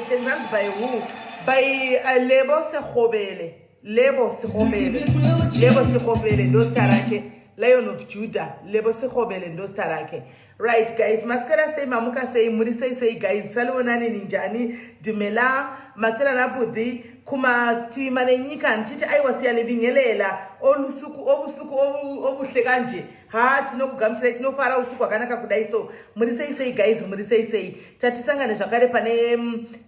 Thanks by who? By Lebo Sekgobele. Lebo Sekgobele. Lebo Sekgobele ndo zita rake. Lion of Judah. Lebo Sekgobele ndo zita rake. Right guys, masikara sei mamuka sei muri sei sei guys. Salibonani ninjani dumela matsela nabudhi kumativi mana enyika ndichiti aiwa siyalibingelela olusuku obusuku obuhle kanje ha tinokugamuchirai tinofara usiku hwakanaka kudai so muri sei sei guys muri sei sei Tatisangane zvakare pane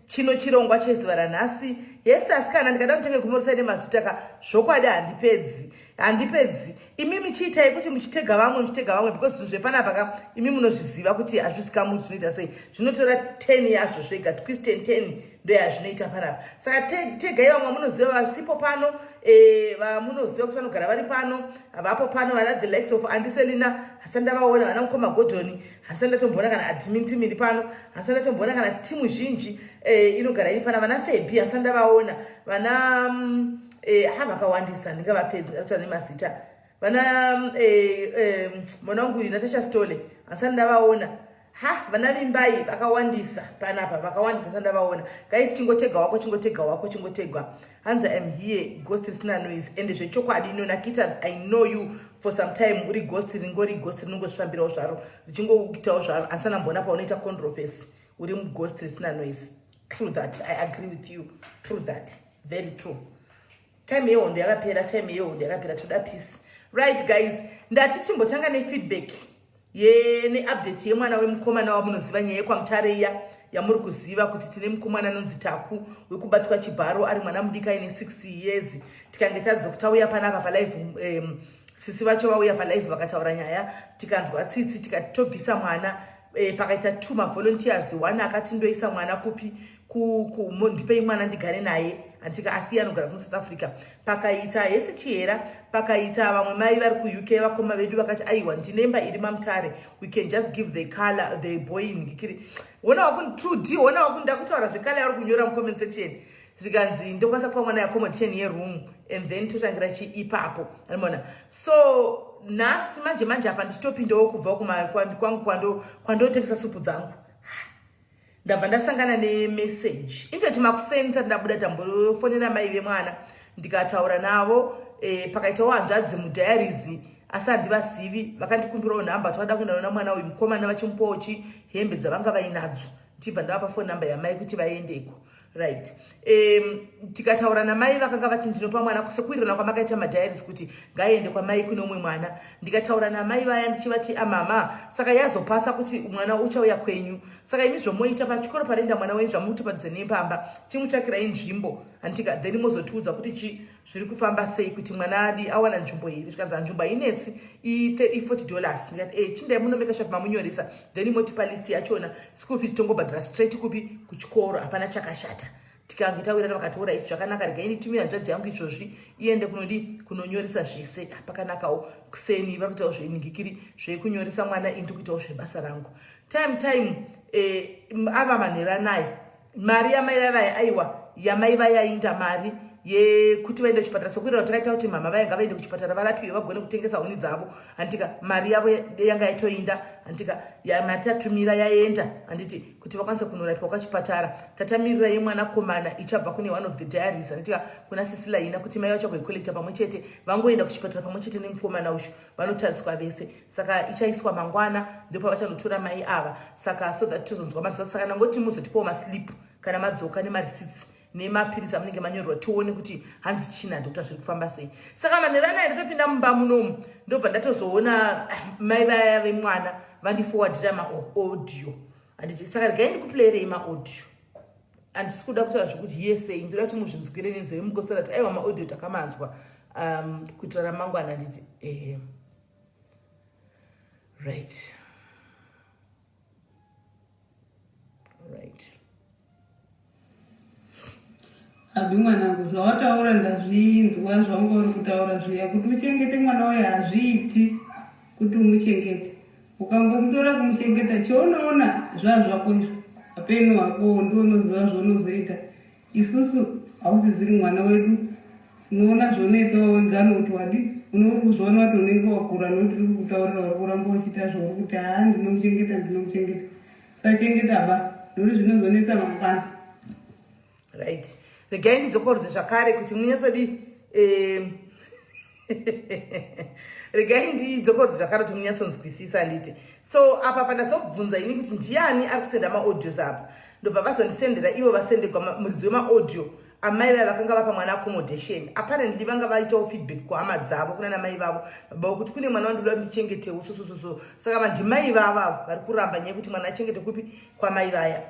chino chirongwa chezuva ranhasi. Yes asikana ndikada kutenge kumoresa nemazita ka zvokwadi handipedzi. Handipedzi. Imi michiitai kuti muchitega vamwe muchitega vamwe because zvinhu zvepanapa ka imi munozviziva kuti hazvisi kamu zvinoita sei. Zvinotora 10 yazvo zvega twist and 10 ndoyazvinoita panapa. Saka tegai vamwe vamunoziva vasipo pano eh, vamunoziva kuti vanogara vari pano havapo pano vana the likes of Andiselina hasati ndavaona vana mukoma Godoni hasati ndatomboona kana admin team iri pano hasati ndatomboona kana timu zhinji eh, inogara iri pana vana febi hasati ndavaona vana eh, ha vakawandisa ndingavapedzi kataura nemazita vana mm, eh, eh, mwana wangu uyu natasha stole hasati ndavaona ha vana vimbai vakawandisa panapa vakawandisa hasati ndavaona guys chingotega wako chingotega wako chingotegwa Hanzi I'm here ghost risina noise ende zvechokwadi no Nakita I know you for some time uri ghost ringori ghost rinongozvifambirawo zvaro richingokuitawo zvaro asi anamboona paunoita controversy uri mughost risina noise true that I agree with you true that very true time yehondo yakapera time yehondo yakapera toda peace right guys ndati chimbotanga nefeedback neupdate yemwana wemukomana wamunoziva nyaya yekwamutare iya yamuri kuziva kuti tine mukomana anonzi Taku wekubatwa chibharo ari mwana mudiki aine 6 years tikange tadzoka tauya panapa palive sisi vacho vauya palive vakataura nyaya tikanzwa tsitsi tikati tobvisa mwana pakaita two mavolunteers one akati ndoisa mwana kupi ndipei mwana ndigare naye anditika asiye anogara kuno South Africa pakaita hesi chihera pakaita vamwe mai vari kuUK vakoma vedu vakati aiwa ndine imba iri mamutare we can just give the color the boy ngikiri wona waku true d wona waku ndakutaura zvekale ari kunyora mucomment section zvikanzi ndokwanisa kupa mwana accommodation yeroom and then totangira chi ipapo animona so nhasi manje manje apa ndichitopindawo kubva kwangu kwandotengesa supu dzangu ndabva ndasangana nemessage infact makuseni ndisati ndabuda tambofonera mai vemwana ndikataura navo e, pakaitawo hanzvadzi mudiaries asi handivazivi vakandikumbirawo nhamba twada kuenda nona mwana uyu mukomana vachimupawo chi hembe dzavanga vainadzo ndichibva ndavapa phone number yamai kuti vaendeko right tikataura namai vakanga vati ndinopa mwana sekuwirirana kwamakaita madiaries kuti ngaaende kwamai kune umwe mwana ndikataura namai vaya ndichivati amama saka yazopasa kuti mwana uchauya kwenyu saka imi zvomoita pachikoro panoenda mwana wenyu zvamuti padhuze nepamba chimutsvakirai nzvimbo handitika then mozotiudza kuti chi zviri kufamba sei kuti mwana adi awana nzvimbo here zvikanzi nzvimbo hainetsi i $40 ndikati chindai munomeka sure kuti mamunyoresa then motipa list yachona school fees tongobhadhara straight kupi kuchikoro hapana chakashata tikange tawirana vakati ora iti zvakanaka regai nditumire hanzvadzi yangu izvozvi iende kunodi kunonyoresa zvese pakanakawo kuseni vari kuitawo zveningikiri zvekunyoresa mwana ini ndikuitawo zvebasa rangu time time ava manheru anaya mari yamai vavaya aiwa yamai vayainda mari yekuti vaende kuchipatara sekuirira takaita kuti mama vaya ngavaende kuchipatara varapiwe vagone kutengesa huni dzavo handitika mari yavo yanga yatoinda handitika mari tatumira yaenda handiti kuti vakwanise kunorapiwa kwachipatara tatamirira yemwanakomana ichabva kune one of the diaries handitika kuna sisi Laina kuti mai vachagoicollecta pamwe chete vangoenda kuchipatara pamwe chete nemukomana uyu vanotariswa vese saka ichaiswa mangwana ndopavachanotora mai ava saka so that tozonzwa maresults saka nangoti muzotipawo maslip kana madzoka nemareceipts nemapirisi amunenge manyorerwa tione kuti hanzi china doctor zviri kufamba sei saka manheru anaya ndatopinda mumba munomu ndobva ndatozoona mai vaya vemwana vandifowardira maaudio handiti saka regai ndikuplayerei maaudio handisi kuda kutaura zvekuti yesei ndoda kuti muzvinzwire nenzeve mugosora kuti aiwa maaudio takamanzwa kuitira ramangwana handiti right right Abi mwanangu, zvawataura ndazvinzwa zvawanga uri kutaura zviya kuti uchengete mwana uyu hazviiti kuti umuchengete. Ukangomutora kumuchengeta chaunoona zvazvako izvo hapeno hako ndiwe unoziva zvaunozoita. Isusu hausisiri mwana wedu unoona zvaunoitawo wega nokuti wadi uri kuzviona kuti unenge wakura nokuti tiri kukutaurira uri kuramba uchiita zvauri kuti haa ndinomuchengeta ndinomuchengeta. Usachengeta ba nokuti zvinozonetsa mangwana. Right, regai ndidzokorodze zvakare kuti munyatsodi, regai ndidzokorodze zvakare kuti munyatsonzwisisa, handiti? So apa pandazobvunza ini kuti ndiani ari kusenda maaudios apa, ndobva vazondisendera ivo vasendegwa muridzi wemaaudio, amai vaya vakanga vapa mwana accommodation. Apparently vanga vaitawo feedback kuhama dzavo, kuna namai vavo, baba, kuti kune mwana wandoda kuti ndichengetewo, so so so so. Saka vandimai vava vari kuramba nyaya yekuti mwana achengete kupi, kwamai vaya.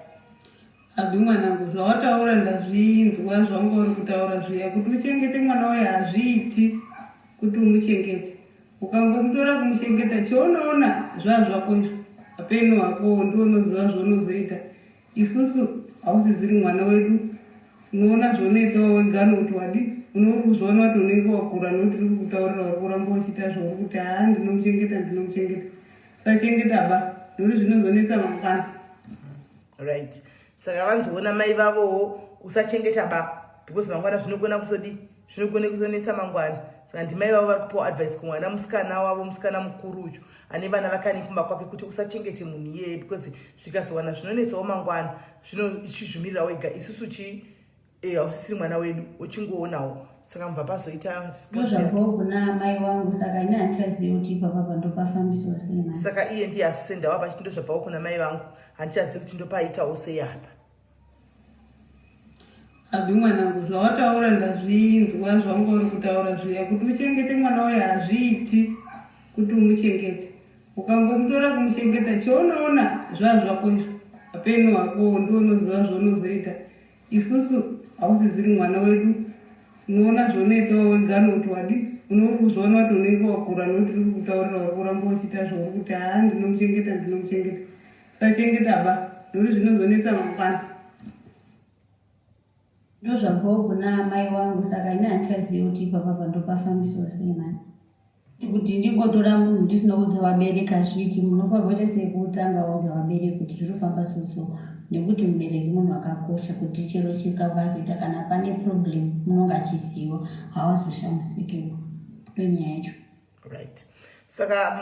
Abi mwanangu, zvawataura ndazvinzwa, zvanga uri kutaura zviya kuti uchengete mwana uyu hazviiti kuti umuchengete. Ukangomutora kumuchengeta, chaunoona zvazvako izvo, hapeno hako, ndiunoziva zvaunozoita. Isusu hausisiri mwana wedu. Unoona zvaunoitawo wega nokuti wadi unouri kuzviona kuti unenge wakura, nokuti tiri kukutaurira, uri kuramba uchiita zvauri kuti, "Haa, ndinomuchengeta, ndinomuchengeta." Usachengeta ba, nokuti zvinozonetsa mangwana. Right, saka vanzoona mai vavowo, usachengeta ba, because mangwana zvinogona kuzodi, zvinogone kuzonetsa mangwana. Saka ndimai vavo vari kupawo advice kumwana musikana wavo, musikana mukuru uchu ane vana vakani kumba kwake, kuti usachengete munhu iyeye, because zvikazowana zvinonetsawo mangwana, zvino ichizvimirira wega. Isusu chi hausisiri mwana wedu, uchingoonawo. Saka mubva pazoita response yake. Ndozvabvawo kuna amai wangu, saka ini handichazivi kuti ipapa pandopafambiswa sei mani. Saka iye ndiye asisendawo apa achiti ndozvabvawo kuna mai vangu, handichazivi kuti ndopaitawo sei apa. Abi mwanangu, zvawataura ndazvinzwa, zvanga uri kutaura zviya kuti uchengete mwana uyu hazviiti kuti umuchengete. Ukangomutora kumuchengeta, chaunoona zvazvako izvo, hapeno hako, ndiunoziva zvaunozoita. Isusu hausisiri mwana wedu. Unoona zvaunoitawo wega nokuti wadi unouri kuzviona kuti unenge wakura, nokuti tiri kukutaurira, uri kuramba uchiita zvauri kuti, "Haa, ndinomuchengeta, ndinomuchengeta." Usachengeta ba, nokuti zvinozonetsa mangwana. Ndozvabvawo kuna amai wangu, saka ini handichazivi kuti ipapa pandopafambiswa sei mani, kuti ndingotora munhu ndisina kuudza vabereki hazviiti. Munofanirwa kuita sekutanga waudza vabereki kuti zviri kufamba so, nekuti mubereki munhu akakosha, kuti chero chikavazoita, kana pane problem, munonge achiziva, hawazoshamisikirwa. Ndonyaya yacho. Right, saka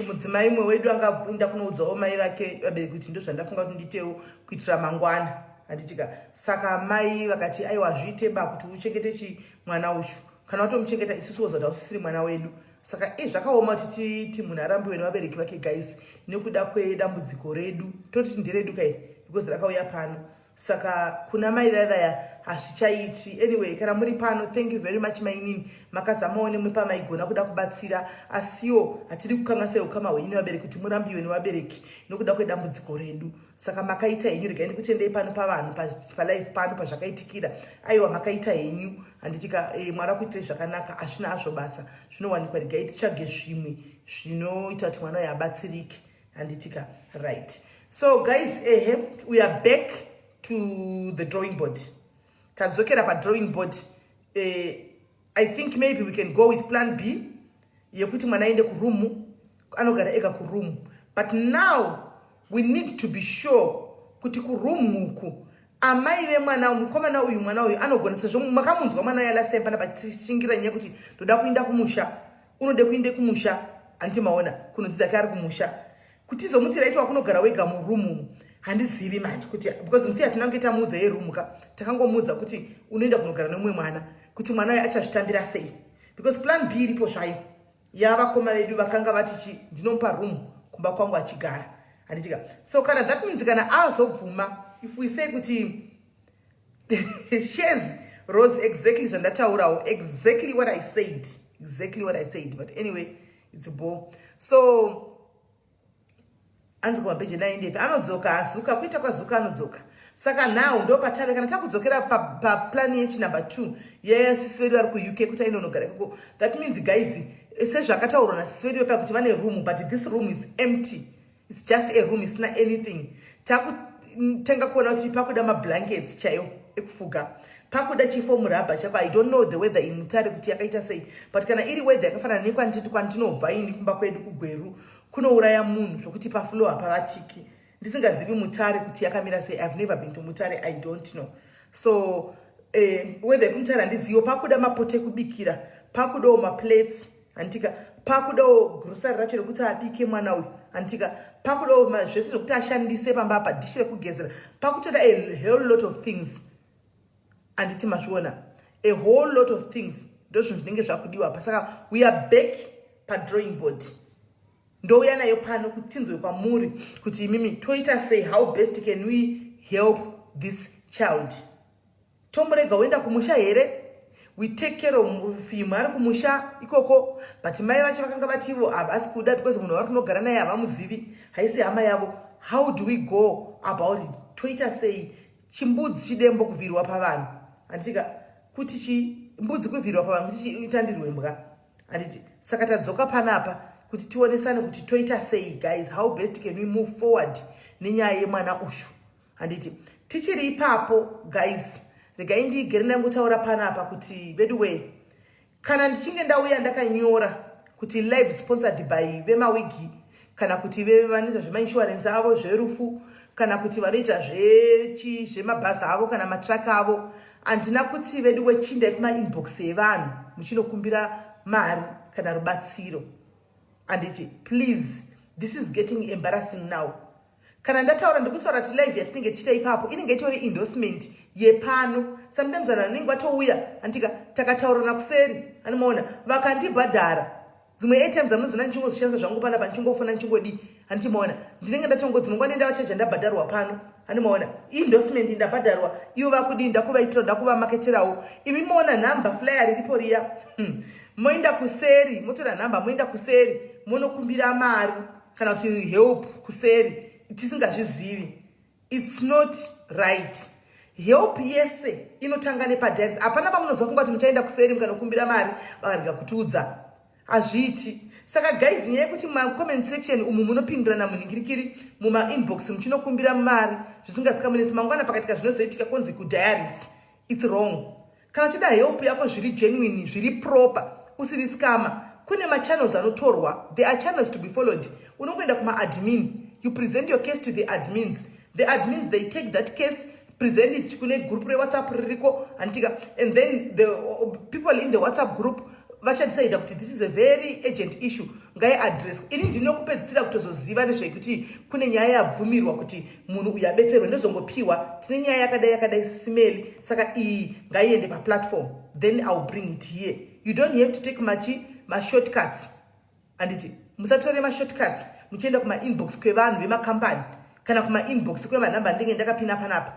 mudzimai umwe wedu angabvunda kunoudzawo mai vake, vabereki, kuti ndo zvandafunga kuti nditewo kuitira mangwana, handitika? Saka mai vakati, "Aiwa, zviite ba kuti uchengete chi mwana uchu. Kana watomuchengeta, isusu wozoti hausisiri mwana wedu." Saka zvakaoma kuti titi munhu arambiwe nevabereki vake, guys, nekuda kwedambudziko redu. Totiti nderedu kai, because rakauya pano. Saka kuna mai vaya hazvichaiti. Anyway, kana muri pano, thank you very much, mainini. Makazamawo nemwe pamaigona kuda kubatsira, asiwo hatidi kukanganisa ukama hwenyu nevabereki, kuti murambiwe nevabereki nokuda kwedambudziko redu. Saka makaita henyu, regai ndikutendei pano pavanhu, palive pano pazvakaitikira. Aiwa, makaita henyu, handitika? Mwari akuitirei zvakanaka. Hazvina hazvo basa, zvinowanikwa. Regai titsvage zvimwe zvinoita kuti mwana uyo abatsirike, handitika? Right, so guys, ehe, we are back to the drawing board. Tadzokera padrawing board. I think maybe we can go with plan B yekuti mwana aende kurumu, anogara ega kurumu. But now we need to be sure kuti kurumu uku amai vemwana mukomana uyu, mwana uyu anogona, sezvo makamunzwa mwana uya last time pana pachishingira nyaya yekuti ndoda kuinda kumusha, unode kuinde kumusha, handiti? Maona kunodzidza ke ari kumusha, kuti izomuti raitwa kunogara wega murumu, handizivi manje kuti, because musi hatina kunge tamuudza yerumu ka, takangomuudza kuti unoenda kunogara nemumwe mwana, kuti mwana uyo achazvitambira sei, because plan B iripo zvayo yavakoma vedu vakanga vati chi ndinomupa room kumba kwangu achigara, handitika? So kana that means kana azobvuma, if we say kuti shares rose, exactly zvandataurawo, exactly what I said, exactly what I said. But anyway, it's a ball. So anzi kumabheji naendepi, anodzoka azuka kuita kwazuka, anodzoka. Saka now ndo patave kana takudzokera paplan pa yechinumber 2 yesisi vedu vari kuUK, kuti aindonogara ikoko. That means, guys, sezvakataurwa nasisi vedu vepa kuti vane room, but this room is empty. It's just a room isina anything. Takutenga kuona kuti pakuda mablankets chaiwo ekufuga, pakuda chifoam rubber chako. I don't know the weather in Mutare kuti yakaita sei, but kana iri weather yakafanana nekwandinobva ini kumba kwedu kuGweru, kunouraya munhu zvokuti pafloor hapavatiki. Ndisingazivi Mutare kuti yakamira sei, I've never been to Mutare, I don't know. So weather yekuMutare handizivo. Pakuda mapoto ekubikira, pakudawo maplates, handitika? Pakudawo grocery racho rekuti abike mwana uyu, handitika? Pakudawo zvese zvekuti ashandise pamba apa, dhishi rekugezera, pakutoda a whole lot of things. Handiti mazviona? A whole lot of things, ndozvinhu zvinenge zvakudiwa pa. Saka we are back padrawing board. Ndouya nayo pano kuti tinzwe kwamuri kuti imimi toita sei. How best can we help this child? Tomurega woenda kumusha here? We take care of him ari kumusha ikoko, but mai vacho vakanga vativo havasi kuda because munhu vari kunogara naye havamuzivi, haisi hama yavo. How do we go about it? Toita sei? Chimbudzi chidembo kuvhirwa pavanhu, handitika? Kuti chimbudzi kuvhirwa pavanhu kuti chiitandirwe mbwa, handiti? Saka tadzoka panapa kuti tionesane kuti toita sei, guys. How best can we move forward nenyaya yemwana ushu, handiti? Tichiri ipapo, guys, regai ndigere ndangotaura panapa kuti veduway, kana ndichinge ndauya ndakanyora kuti live sponsored by vemawigi, kana kuti vanoita zvemainsurance avo zverufu, kana kuti vanoita zvemabhazi avo kana matraka avo, handina kuti vedu wechindai kumainbox evanhu muchinokumbira mari kana rubatsiro, handiti? Please, this is getting embarrassing now. Kana ndataura, ndikutaura kuti live yatinenge tichiita ipapo inenge itori endorsement yepano. Sometimes vanhu vanenge vatouya, handika, takataurana kuseri, anomaona vakandibhadhara. Dzimwe airtime dzamunozoona ndichingozvishandisa zvangu panapa, ndichingofona, ndichingodii, handimaona? Ndinenge ndatongo dzimwe nguva ndendavachaja, ndabhadharwa pano, handimaona? Endorsement, ndabhadharwa. Ivo vakudii? Ndakuvaitira, ndakuvamaketerawo. Imi moona nhamba, flyer riripo riya. Moenda kuseri, motora nhamba, moenda kuseri, monokumbira mari kana kuti help kuseri tisingazvizivi. It's not right. Help yese inotanga nepadiaries. Hapana pamunoziva kunga kuti muchaenda kuseri mukanokumbira mari vakarega kutiudza. Hazviiti. Saka guys, nyaya yekuti mumacomment section umu munopindurana munhingirikiri, mumainbox muchinokumbira mari zvisingazikamunetsi, mangwana pakatika zvinozoitika konzi kudiaries, it's wrong. Kana uchida help yako zviri genuine, zviri proper, usiri scammer, kune machannels anotorwa. There are channels to be followed. Unongoenda kumaadmin, you present your case to the admins. The admins, they take that case, present it kune group reWhatsApp ririko, handitika? And then the people in the WhatsApp group vachadecida kuti this is a very urgent issue, ngaiaddress. Ini ndinokupedzisira kutozoziva nezvekuti kune nyaya yabvumirwa kuti munhu uyu abetserwe. Ndozongopiwa, tine nyaya yakadai yakadai, simeli, saka iyi ngaiende paplatform. Then I will bring it here. You don't have to take machi mashortcuts, handiti? Musatore mashortcuts muchienda kumainbox kwevanhu vemakambani kana kumainbox kwemanhamba ndinge ndakapina panapa,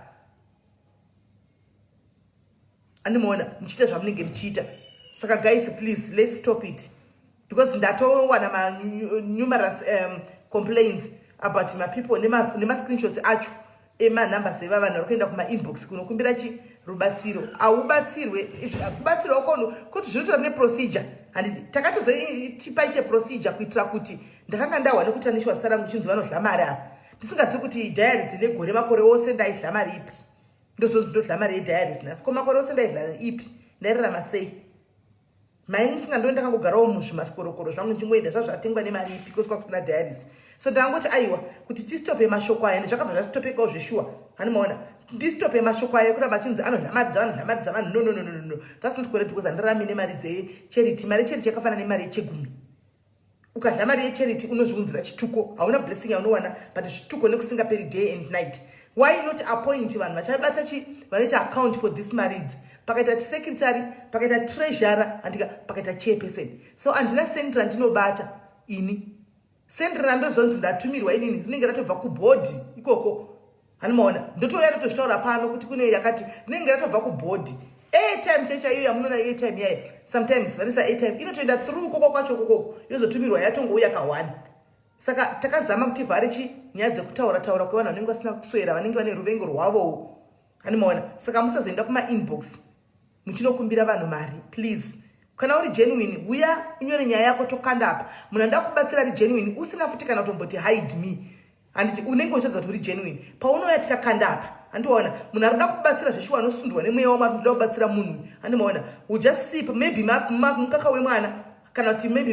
andimaona muchiita zvamunenge muchiita. Saka guys, please, let's stop it, because ndatowana manumerous complaints about mapeople nemascreenshots acho emanumbers eva vanhu vari kuenda kumainbox kunokumbira chi rubatsiro. Haubatsirwe. Kubatsirwa kono kuti zvinotora neprocedure, handiti? Takatozoti paite procedure kuitira kuti ndakanga ndahwa nekutanishwa zita rangu chinzi vanodla mari ava, ndisingazivi kuti diaries negore makore ose ndaidla mari ipi. Ndozonzi ndodla mari yediaries nhasi. Ko makore ose ndaidla ipi? Ndairarama sei? Mai musingandoi, ndakangogarawo muzvimaskorokoro zvangu ndichingoenda zvazvatengwa nemari ipi kosi kwakusina diaries? So ndangoti aiwa, kuti tistope mashoko aya, ndezvakabva zvasitopekawo zveshuwa, hanimaona? Ndistope mashoko aya ekuramba achinzi anodla mari dzavanhu, dla mari dzavanhu. No, no, no, no, no, that's not correct, because handirarami nemari dzecharity. Mari yecharity yakafanana nemari yechegumi. Ukadla mari yecharity unozviunzira chituko. Hauna blessing yaunowana, but zvituko nekusingaperi, day and night. Why not appoint vanhu vachabata chi vanoita account for this mari idzi? Pakaita secretary, pakaita treasurer, handika, pakaita chairperson. So handina sendi randinobata ini. Sendi randozonzi ndatumirwa inini rinenge ratobva kubhodhi ikoko, hanimaona? Ndotouya ndotozvitaura pano kuti kune yakati rinenge ratobva kubhodhi. Airtime chaichaiyo yamunoona, airtime yayo, sometimes vanisa airtime inotoenda through koko kwacho kokoko, yozotumirwa yatongouya ka1. Saka takazama kuti vhare chi nyaya dzekutaura taura kwevanhu vanenge vasina kuswera, vanenge vane ruvengo rwavowo, hanimaona? Saka musazoenda kumainbox muchinokumbira vanhu mari, please. Kana uri genuine, uya unyore nyaya yako, tokanda apa. Munhu anoda kubatsira ari genuine, usina futi kana kutomboti "Hide me", handiti? Unenge uchadza kuti uri genuine paunouya, tikakanda apa, handiwaona? Munhu ari kuda kubatsira zveshuwa anosundwa nemweya wamwari, ndoda kubatsira munhu, handimaona? We just see maybe mukaka wemwana, kana kuti maybe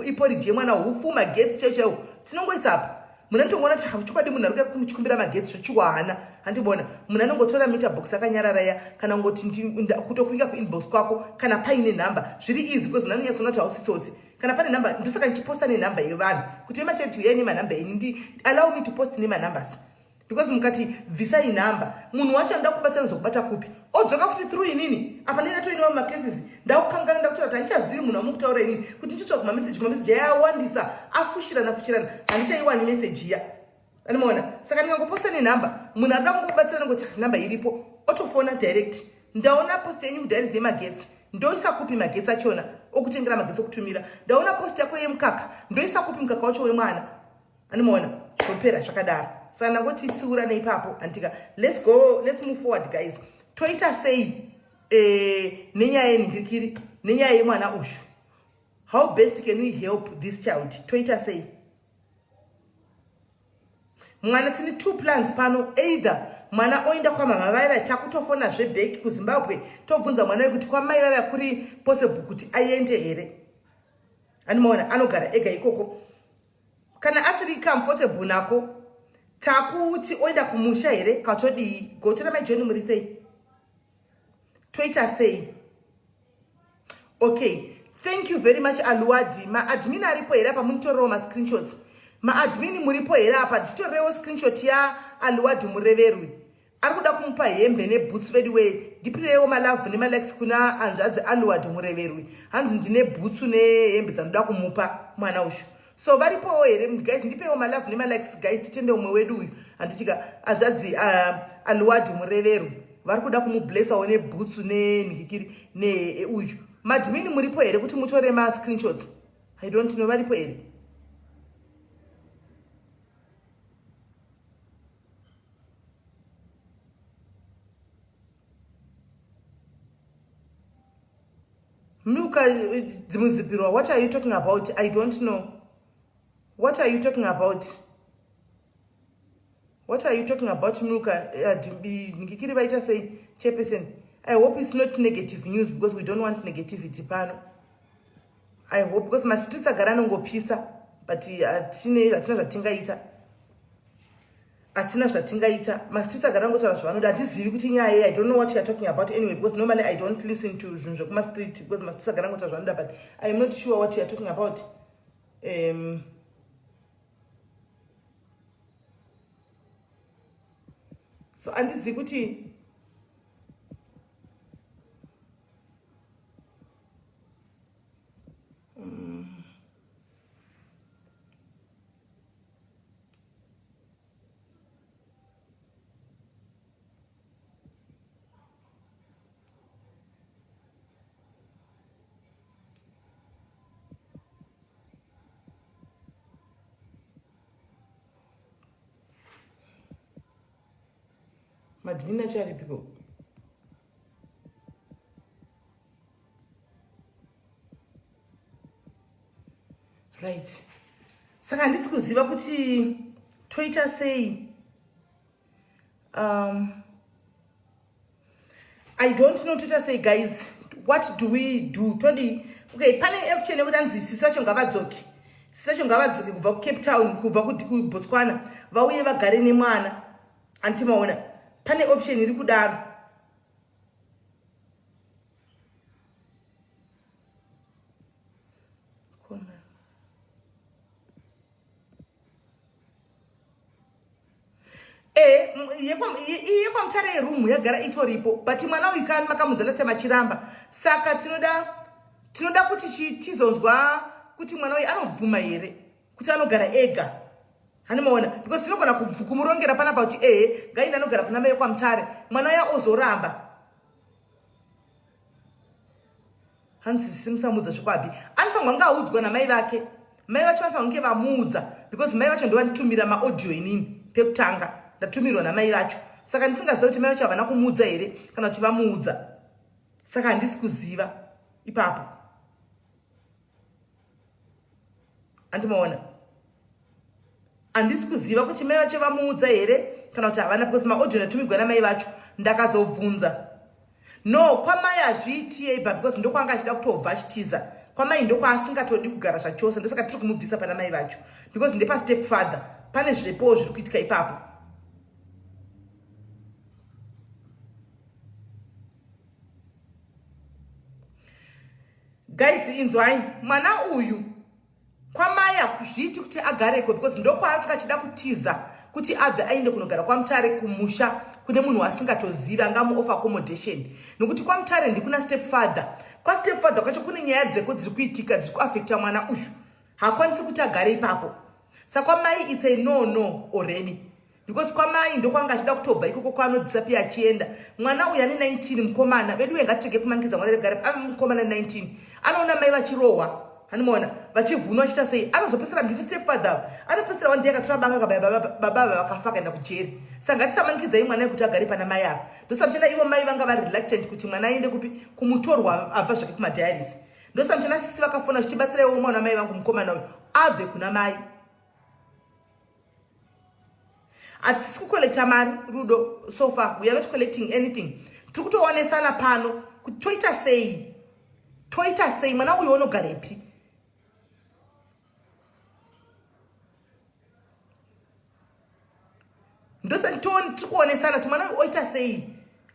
iporiji yemwana, hupfu, magetsi chaiwo chaiwo, tinongoisa apa. Munhu anotongoona kuti chokwadi munhu ari kuchikumbira magetsi zvechiwa hana, handibona? Munhu anongotora meter box akanyarara ya, kana ngoti kutokuinga kuinbox kwako kana paine nhamba, zviri easy, because munhu anonyatsoona kuti hausi tsotsi kana pane nhamba. Ndosaka ndichiposta nenhamba yevanhu kuti vemacharity, uyai nemanhamba enyu. Ndi allow me to post nemanumbers, because mukati bvisai nhamba, munhu wacho anoda kubatsira nozokubata kupi? Odzoka futi through inini. Apa ndine toine mamwe macases. Ndakukangana ndakutaura kuti handichazivi munhu wamukutaura inini. Kuti ndichitsvaga kumameseji, kumameseji ayawandisa, afushirana fushirana. Handichaiwani meseji iya. Anomaona? Saka ndingangoposta nenhamba, munhu arikuda kungobatsira nongoti nhamba iripo, otofona direct. Ndaona post yenyu kudhairizi yemagetsi. Ndoisa kupi magetsi achona okutengera magetsi okutumira. Ndaona post yako yemukaka. Ndoisa kupi mukaka wacho wemwana? Anomaona? Zvopera zvakadaro. Saka ndangoti tsiurane ipapo antika. Let's go, let's move forward guys. Toita sei eh, nenyaya yenhingirikiri, nenyaya yemwana uyu? How best can we help this child? Toita sei? Mwana tine two plans pano, either mwana oenda kwamama vaiva, takutofona zveback kuZimbabwe tobvunza mwana wekuti kwamai vaiva kuri possible kuti aende here. Animaona anogara ega ikoko. Kana asiri comfortable nako, takuti oenda kumusha here katodii? Gotora mai John muri sei? Toita sei? Okay, thank you very much Aluwadi. Maadmin aripo here apa munitorewo mascreenshots? Maadmin muripo here apa? Nditorewo screenshot ya Aluwadi Mureverwi. Ari kuda kumupa hembe neboots vedu wee. Ndipirewo malove nemalikes kuna hanzvadzi Aluwadi Mureverwi. Hanzi ndine bhutsu nehembe dzanoda kumupa mwana ushu. So varipowo here guys? Ndipewo malove nemalikes guys, titende umwe wedu uyu. Handitika hanzvadzi Aluwadi Mureverwi. Vari kuda kumublessawo nebhutsu nenhikikiri ne uyu. Madmini muripo here kuti mutore ma screenshots? I don't know varipo here. Milka dzimudzipirwa, what are you talking about? I don't know. What are you talking about? What are you talking about, Milka? Ngikiri vaita sei, chairperson? I hope it's not negative news because we don't want negativity pano. I hope, because mastreets agara anongopisa, but hatina zvatingaita. Hatina zvatingaita. Mastreets agara angotaura zvavanoda. Handizivi kuti nyaya yei. I don't know what you are talking about anyway, because normally I don't listen to zvinhu zvekumastreet because mastreets agara angotaura zvavanoda, but I am not sure what you are talking about. So andizivi kuti madhimini acho aripiko. Right, saka handisi kuziva kuti toita sei. I don't know toita sei guys. What do we do? Todi okay, pane action yekuti anzi sisi vacho ngavadzoke, sisi vacho ngavadzoke kubva kuCape Town, kubva kuBotswana, vauye vagare nemwana. Antimaona pane option iri kudaro. Yekwamutare yerumu yagara itoripo, but mwana uyu kani makamudza last time achiramba, saka tinoda kuti tizonzwa kuti mwana uyu anobvuma here kuti anogara ega. Hanimaona, because tinogona kumurongera panapa kuti ehe ngainde anogara kuna mai kwamutare, mwana uya ozoramba. Hanzi simusamudza zvikwabi, anofanirwa kunge audzwa namai vake. Mai vacho vanofanira kunge vamuudza, because mai vacho ndovanditumira maaudio inini. Pekutanga ndatumirwa namai vacho, saka ndisingaziva kuti mai vacho havana kumuudza here kana kuti vamuudza, saka handisi kuziva ipapo. Andimaona, handisi kuziva kuti mai vacho vamuudza here kana kuti havana, because maaudio ndatumigwa namai vacho. Ndakazobvunza no kwamai hazviitiyei ba, because ndokwanga achida kutobva achitiza kwamai, ndokwaasingatodi kugara zvachose, ndosaka tiri kumubvisa pana mai vacho, because ndepastep father, pane zvepowo zviri kuitika ipapo. Guys, inzwai, mwana uyu kwamai hakuzviiti kuti agareko, because ndokwaanga achida kutiza kuti abve aende kunogara kwamutare kumusha. kune munhu waasingatozivi angamuoffer accommodation nokuti kwamutare ndikuna step father. Kwastep father kwacho kune nyaya dzeko dziri kuitika dziri kuafecta mwana uyu, haakwanisi kuti agare ipapo. Saka kwamai it's a no no already, because kwamai ndokwanga achida kutobva ikoko kwaanodisapia achienda. Mwana uyu ane 19, mukomana vedu we, ngatirege kumanikidza mwana regare ave mukomana 19. Anoona mai vachirohwa, anomaona vachivhunwa, achiita sei, anozopesera ndifi step father, anopesera one day akatora banga akabaya baba ava, vakafa, akaenda kujeri. Saka ngatisamanikidzai mwana kuti agare pana mai ava. Ndosamuchana ivo mai vanga vari reluctant kuti mwana aende kupi, kumutorwa abva zvake kumadiaries. Ndosamuchana sisi vakafona zvitibatsiraiwo mwana mai vangu, mukomana uyu abve kuna mai. Hatisi kucollecta mari, Rudo. So far we are not collecting anything. Tiri kutoonesana pano kuti toita sei, toita sei, mwana uyu unogarepi. Ndosatiri kuonesana kuti mwana uyu oita sei,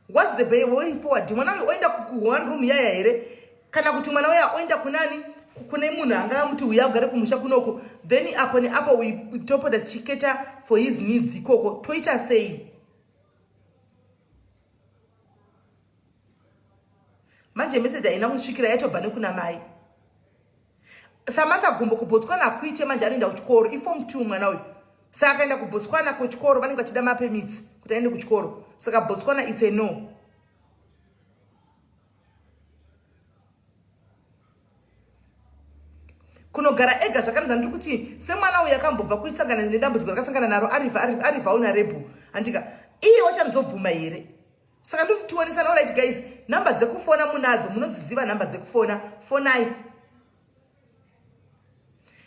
what's the way forward. Mwana uyu oenda kuone room yaya here, kana kuti mwana uya oenda kunani, kune munhu angamuti uya ugare kumusha kunoko, then apo neapo we topota tichicater for his needs ikoko. Toita sei manje? Meseji haina kusvikira, yatobva nekuna mai Samantha Gumbo. KuBotswana hakuite manje, anoenda kuchikoro, iform 2 mwana uyu. Saka akaenda kuBotswana kuchikoro vanenge vachida mapermits kuti aende kuchikoro. Saka Botswana it's a no. Kunogara ega zvakanaka. Ndiri kuti semwana uyu akambobva kusangana nedambudziko rakasangana naro, ari vulnerable, handika iye wachanozobvuma here? Saka ndoti tionesana. Alright guys, nhamba dzekufona munadzo, munodziziva nhamba dzekufona. Fonai,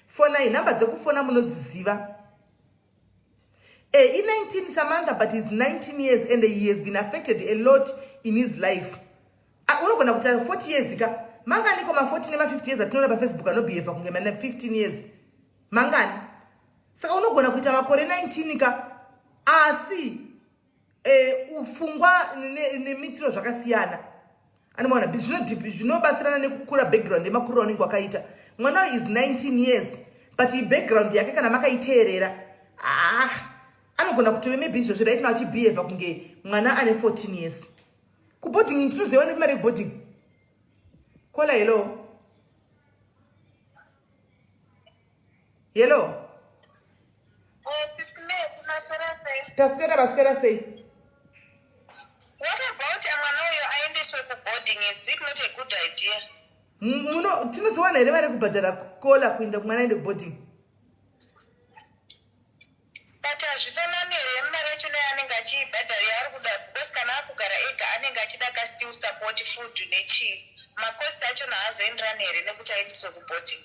fonai, nhamba dzekufona munodziziva. I19 Samantha, but he's 19 years and he has been affected a lot in his life. Unogona kuti 40 years ka, manganiko ma40 nema50 years atinoona paFacebook anobehava kunge mana 15 years? Mangani? Saka unogona kuita makore 19 ka, asi pfungwa nemitiro zvakasiyana. Anomaona zvinobatsirana nekukura, background yemakuriro anenge wakaita. Mwana uyu is 19 years, but background yake kana makaiteerera, ah, anogona kutove maybe izvozvo right now achibehava kunge mwana ane 14 years. Kuboarding tinoziva nemari yekuboarding. Kola, hello, hello. Taswera, vaswera sei? What about mwana uyo aendeswe kuboarding? Is it not a good idea? Muno tinozowana here vari kubhadhara kola kuenda mwana aende kuboarding? But hazvifanani here mari yacho neyaanenge achiibhadhara yaari kuda? Because kana akugara ega anenge achida ka still support, food nechii. Macost achona haazoenderani here nekuti aendeswe kuboarding?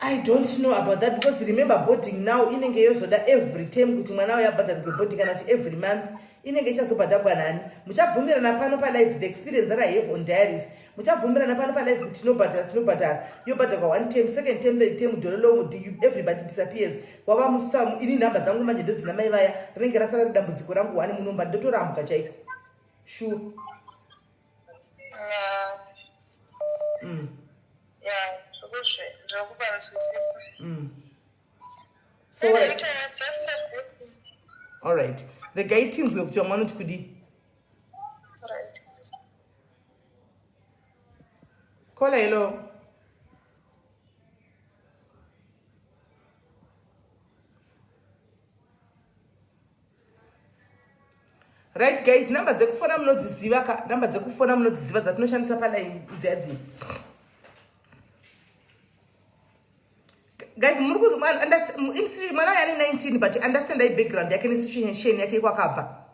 I don't know about that, because remember, boarding now inenge yozoda every term kuti mwana uyo abhadharwe boarding, kana kuti every month inenge ichazobhadhagwa nani? Muchabvumirana pano palive, the experience that I have on diaries, muchabvumirana pano palive kuti tinobhadhara, tinobhadhara, yobhadharwa one term, second term, third term, dololo, everybody disappears. Wava musamu. Ini nhamba dzangu manje ndodzina mai vaya, rinenge rasara ridambudziko rangu one munomba, ndotorambuka chaiko, sure. Yeah, zvokuzve ndinokupanzwisisa. So Anyway, it was just so good. All right, regai tinzwe kuti vamwe vanoti kudii. Right. Kola, hello. Right guys, namba dzekufona munodziziva ka? Namba dzekufona munodziziva dzatinoshandisa palive idzadzi. Guys, muri mwana uyu ane 19, but understand i background yake nesituation yake kwakabva,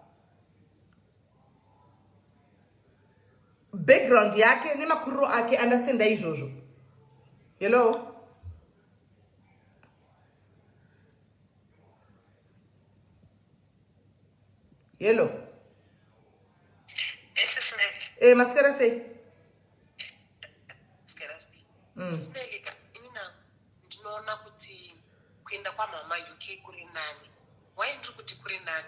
background yake nemakuriro ake, understand izvozvo. Hello. Hello. Yes, Sis Mary. Maswera sei? Melika, inina ndinoona kuti kuenda kwamama UK kuri nani. Why ndiri kuti kuri nani?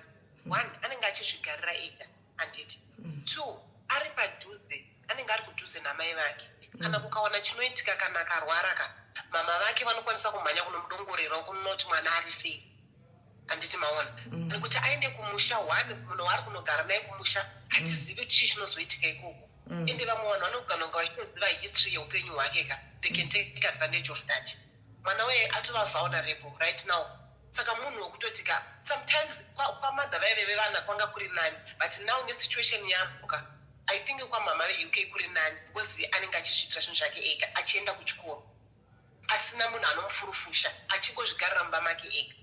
One, anenge achizvigarira ega, handiti? Two, ari padhuze, anenge ari kudhuze namai vake. Kana kukawana chinoitika, kana akarwara ka, mama vake vanokwanisa kumhanya kunomudongorerawo, kunoti mwana ari sei. Handiti maona? Nekuti aende kumusha, one, munhu waari kunogara naye kumusha, hatizivi kuti chii chinozoitika ikoko. Ende vamwe vanhu vanogona kunge vachitoziva history yeupenyu hwake ka, they can take advantage of that. Mwana uye atova vulnerable right now. Saka munhu wekutoti ka, sometimes kwamadza vaive vevana kwanga kuri nani, but now nesituation yavo ka, I think kwamama veUK kuri nani, because anenge achizviitira zvinhu zvake ega, achienda kuchikoro asina munhu anomufurufusha, achingozvigarira mumba make ega.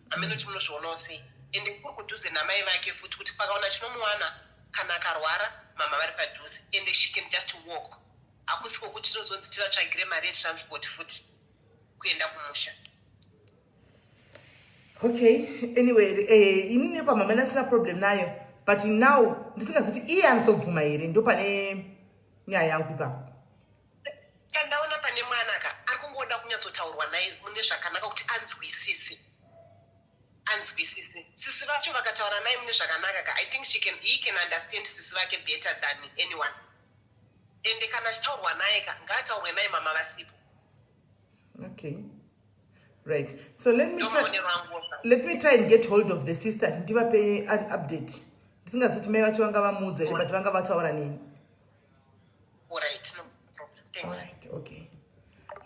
Hamene kuti munozvionawo sei. Ende kuri kudhuze namai vake futi, kuti pakaona chinomuwana, kana akarwara, mama vari padhuze, ende she can just walk. Hakusi kwokuti tinozonzi tivatsvagire mari yetransport futi kuenda kumusha. Okay, anyway, inini nekwamama ndasina problem nayo, but now ndisingazoti iye anozobvuma here, ndo pane nyaya yangu ipapo. Chandaona pane mwana ka, ari kungoda kunyatsotaurwa naye mune zvakanaka kuti anzwisise. Anzwisise. Sisi vacho vakataura naye mune zvakanaka ka, I think he can understand sisi vake better than anyone. Ende kana achitaurwa naye ka, ngaataurwe naye mama vasipo. Okay, right, so let me try, Ndomaonero angu. Let me try and get hold of the sister, ndivape update. Ndisingazoti mai vacho vanga vamuudza here, but vanga vataura neni. Alright, no problem, thanks. Alright, okay,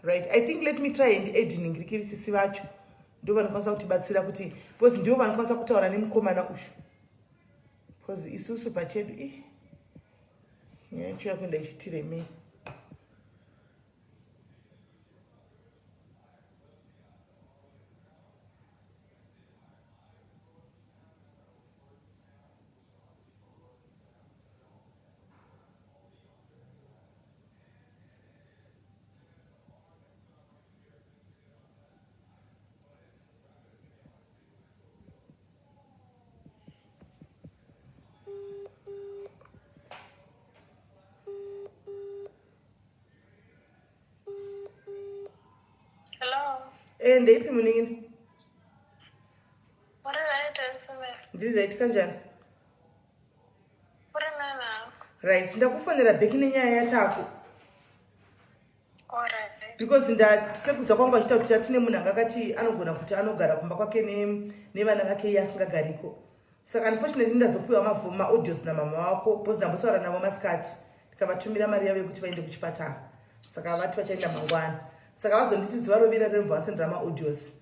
right, I think let me try and add ningirikiri sisi vacho, ndo vanokwanisa kutibatsira kuti, because ndivo vanokwanisa kutaura nemukomana ushu, because isusu pachedu i nyaya yacho yakuenda ichitiremei. Hello. Ndeipi munin'ina? Uri right, Esme? Ndiri right, kanjani? Uri nana? Right, ndakufonera back nenyaya yatako. Alright. Because ndasekudza kwangu achiita kuti tine munhu anga akati anogona kuti anogara kumba kwake nevana vake, iye asingagariko. Saka unfortunately ndazopiwa maaudios namama wako, because ndambotaura navo masikati, ndikavatumira mari yavo yekuti vaende kuchipatara. Saka vati vachaenda mangwana. Saka vazonditi zuva rovira rinobva vasendera maaudios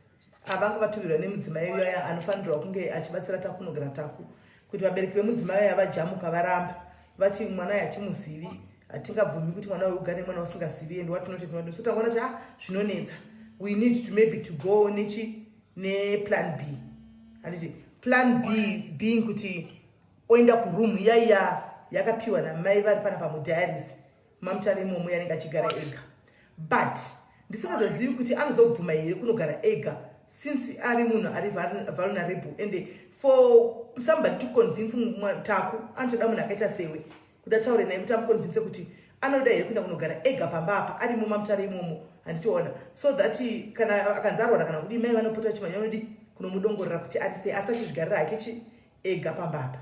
avanga vatumirwa nemudzimai uyaya anofanirwa kunge achibatsira Taku kunogara Taku, kuti vabereki vemudzimai uya vajamuka, varamba, vati mwana uyu hatimuzivi, hatingabvumi kuti mwana uyu ugare nemwana usingazivi and what not and what not. So tangoona kuti ah, zvinonetsa, we need to maybe to go nechi neplan B, handiti? Plan B being kuti oenda kuroom iyaiya yakapiwa namai vari pana pamudiaries mamutare imomo, yanenge achigara ega, but ndisingazozivi kuti anozobvuma here kunogara ega, since ari munhu ari vulnerable. And for somebody to convince Taku, anotoda munhu akaita sewe kuti ataure naye, kuti amuconvince kuti anoda here kuenda kunogara ega pamba apa arimo mamutare imomo, handitoona? So that kana akanzi arwara kana kudii, mai vanopota vachimhanya vanodi kunomudongorera kuti ari sei, asi achizvigarira hake chi ega pamba apa.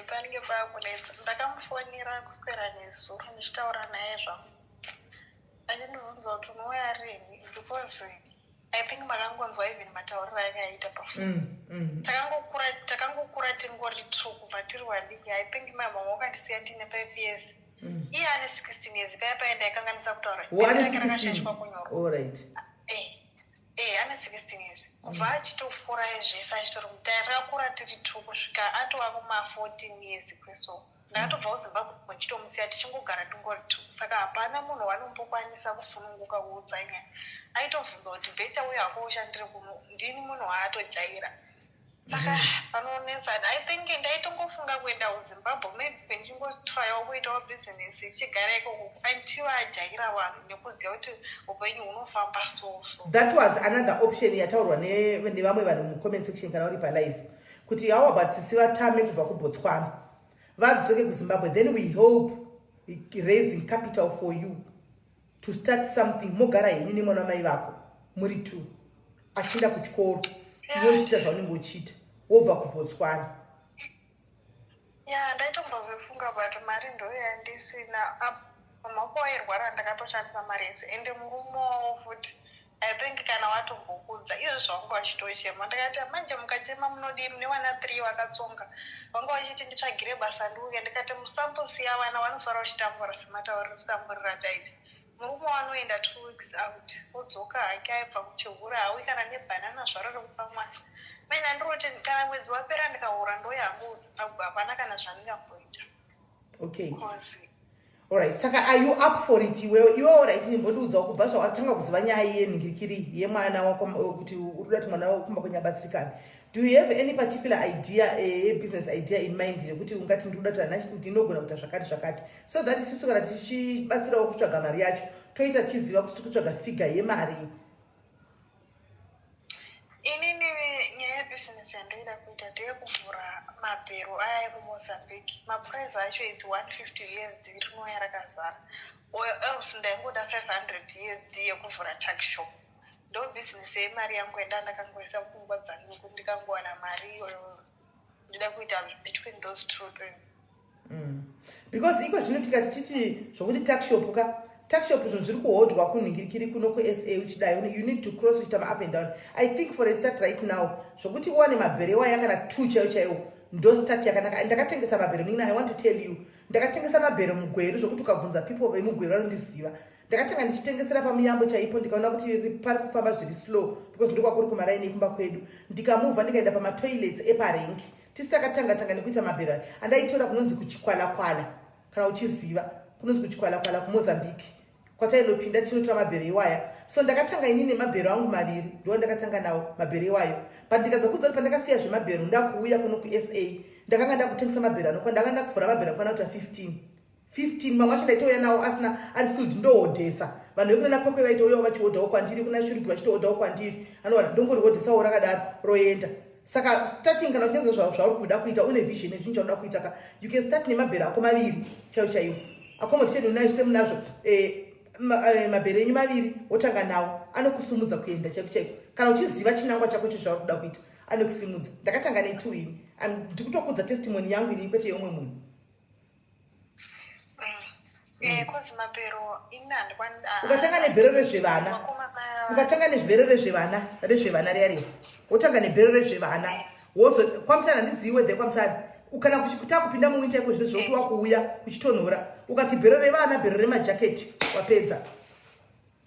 Panenge pakunetsa. Ndakamufonera kuswera nezuro ndichitaura naye zvangu, achindibvunza kuti unouya rini, because I think makangonzwa even matauriro ake aita pafoni. Takangokura tingori two kubva tiri vadiki. I think my mama wakandisiya ndine 5 years, iye ane 16 years. Paya paya ndaikanganisa kutaura. Wane Rake rakashaishwa 16? kunyorwa. Alright. Ane 16 years kubva achitofura zvese, achitori mutaya. Takakura tiri two kusvika atova kuma14 years kweso. Ndakatobva kuZimbabwe ndichitomusiya, tichingogara tingori two. Saka hapana munhu wanombokwanisa kusununguka kuudza nyaya. Aitobvunza kuti better uyo hako ushandire kuno, ndini munhu waatojaira. Saka panonetsa. I think ndaitongofunga kuenda kuZimbabwe, maybe ndichingotryawo kuitawo bhizinesi ichigara ikoko until ajaira vanhu nekuziva kuti upenyu hunofamba so so. That was another option yataurwa nevamwe vanhu mucomment section kana uri palive, kuti how about sisi vatame kubva kuBotswana vadzoke kuZimbabwe, then we hope raising capital for you to start something, mogara henyu nemwana wamai vako muri two, achienda kuchikoro, iwe uchiita zvaunenge uchiita, wobva kuBotswana. Ya, ndaitombozofunga, but mari ndo yandisina. Mama wairwara, ndakatoshandisa mari yese, ende murume wavo futi. I think kana watombokudza izvo zvavanga vachitochema. Ndikati manje mukachema munodii mune vana three vakatsonga. Vanga vachiti nditsvagire basa ndiuye ndikati musambosiya vana vanosara vachitambura sematauriro ataita. Murume wanoenda 2 weeks out odzoka hake aibva kuchihura hauyi kana nebhanana zvaro rekupa mwana. Manje ndandiroti kana mwedzi wapera ndikahura ndouya hangu kuZimbabwe hapana kana zvandingamboita. Okay. Cause Alright, saka are you up for it iwewe? Iwe alright, nimbondiudzawo kubva zvawatanga kuziva nyaya yenhingirikiri yemwana wako kuti uri kuda kuti mwana wako kumba kwenyu abatsirikane. Do you have any particular idea, business idea in mind yekuti ungati ndiri kuda kuti ana ndinogona kuita zvakati zvakati, so that isusu kana tichibatsirawo kutsvaga mari yacho toita tichiziva kuti tiri kutsvaga figure yemari? Inini nyaya yebhizinesi yandaida kuita ndeyekuvhura mabhero aya ekuMozambique. Maprice acho its 150 USD rinouya rakazara, or else ndaingoda 500 USD yekuvhura tuck shop. Ndo bhizinesi yemari yangu yanda ndakangoisa pfungwa dzangu yekuti ndikangowana mari iyoyo ndida kuita between those two things. Because iko zvino tikati titi zvokuti tuckshop ka, tuckshop zvinhu zviri kuhodwa kunhingirikiri kuno kuSA uchidai, you need to cross uchiita maup and down. I think for a start right now, zvokuti uwane mabhero iwaya kana two chaiwo chaiwo, ndo start yakanaka. Ndakatengesa mabhero nina, I want to tell you, ndakatengesa mabhero muGweru zvokuti ukabvunza people vemuGweru vanondiziva. Ndakatanga ndichitengesera pamuyambo chaipo, ndikaona kuti pari kufamba zviri slow because ndokwakuri kumaraini ekumba kwedu. Ndikamuvha ndikaenda pamatoilets eparengi. Tisi takatanga tanga nekuita mabhero aya andaitora kunonzi kuChikwalakwala, kana uchiziva kunonzi kuChikwalakwala kuMozambique kwatainopinda tichinotora mabhero iwaya. So ndakatanga ini nemabhero angu maviri, ndo ndakatanga nawo mabhero iwayo. But ndikazokuudza kuti pandakasiya zvemabhero ndakuuya kuno kuSA, ndakanga ndakutengesa mabhero anokwana, ndakanga ndakuvhura mabhero akwana kuita 15 15. Mamwe acho ndaitouya nawo asina, ari sealed, ndohodhesa. Vanhu vekunana Kwekwe vaitouyawo vachihodhawo kwandiri, kuna Shurugwi vachitohodhawo kwandiri. Anowana ndongorihodhesawo rakadaro roenda. Saka starting, kana uchinyaza zvauri kuda kuita, une vision yezvinhu chaunoda kuita ka, you can start nemabhero ako maviri chaiwo chaiwo, accommodation unayo semunazvo, mabhero enyu maviri wotanga nawo, anokusumudza kuenda chaiko chaiko. Kana uchiziva chinangwa chako icho zvauri kuda kuita, anokusimudza. Ndakatanga netwo ini. Ndikutokudza testimony yangu inini, kwete yeumwe munhu. Cause mabhero ini handikwani. Ukatanga nebhero rezvevana, ukatanga nezvibhero rezvevana riya riya, wotanga nebhero rezvevana, wozo kwaMutare, handizivi wedhe kwaMutare, kana kuchikuta kupinda muwinter iko zvino zvokuti wakuuya kuchitonhora, ukati bhero revana, bhero remajaketi, wapedza.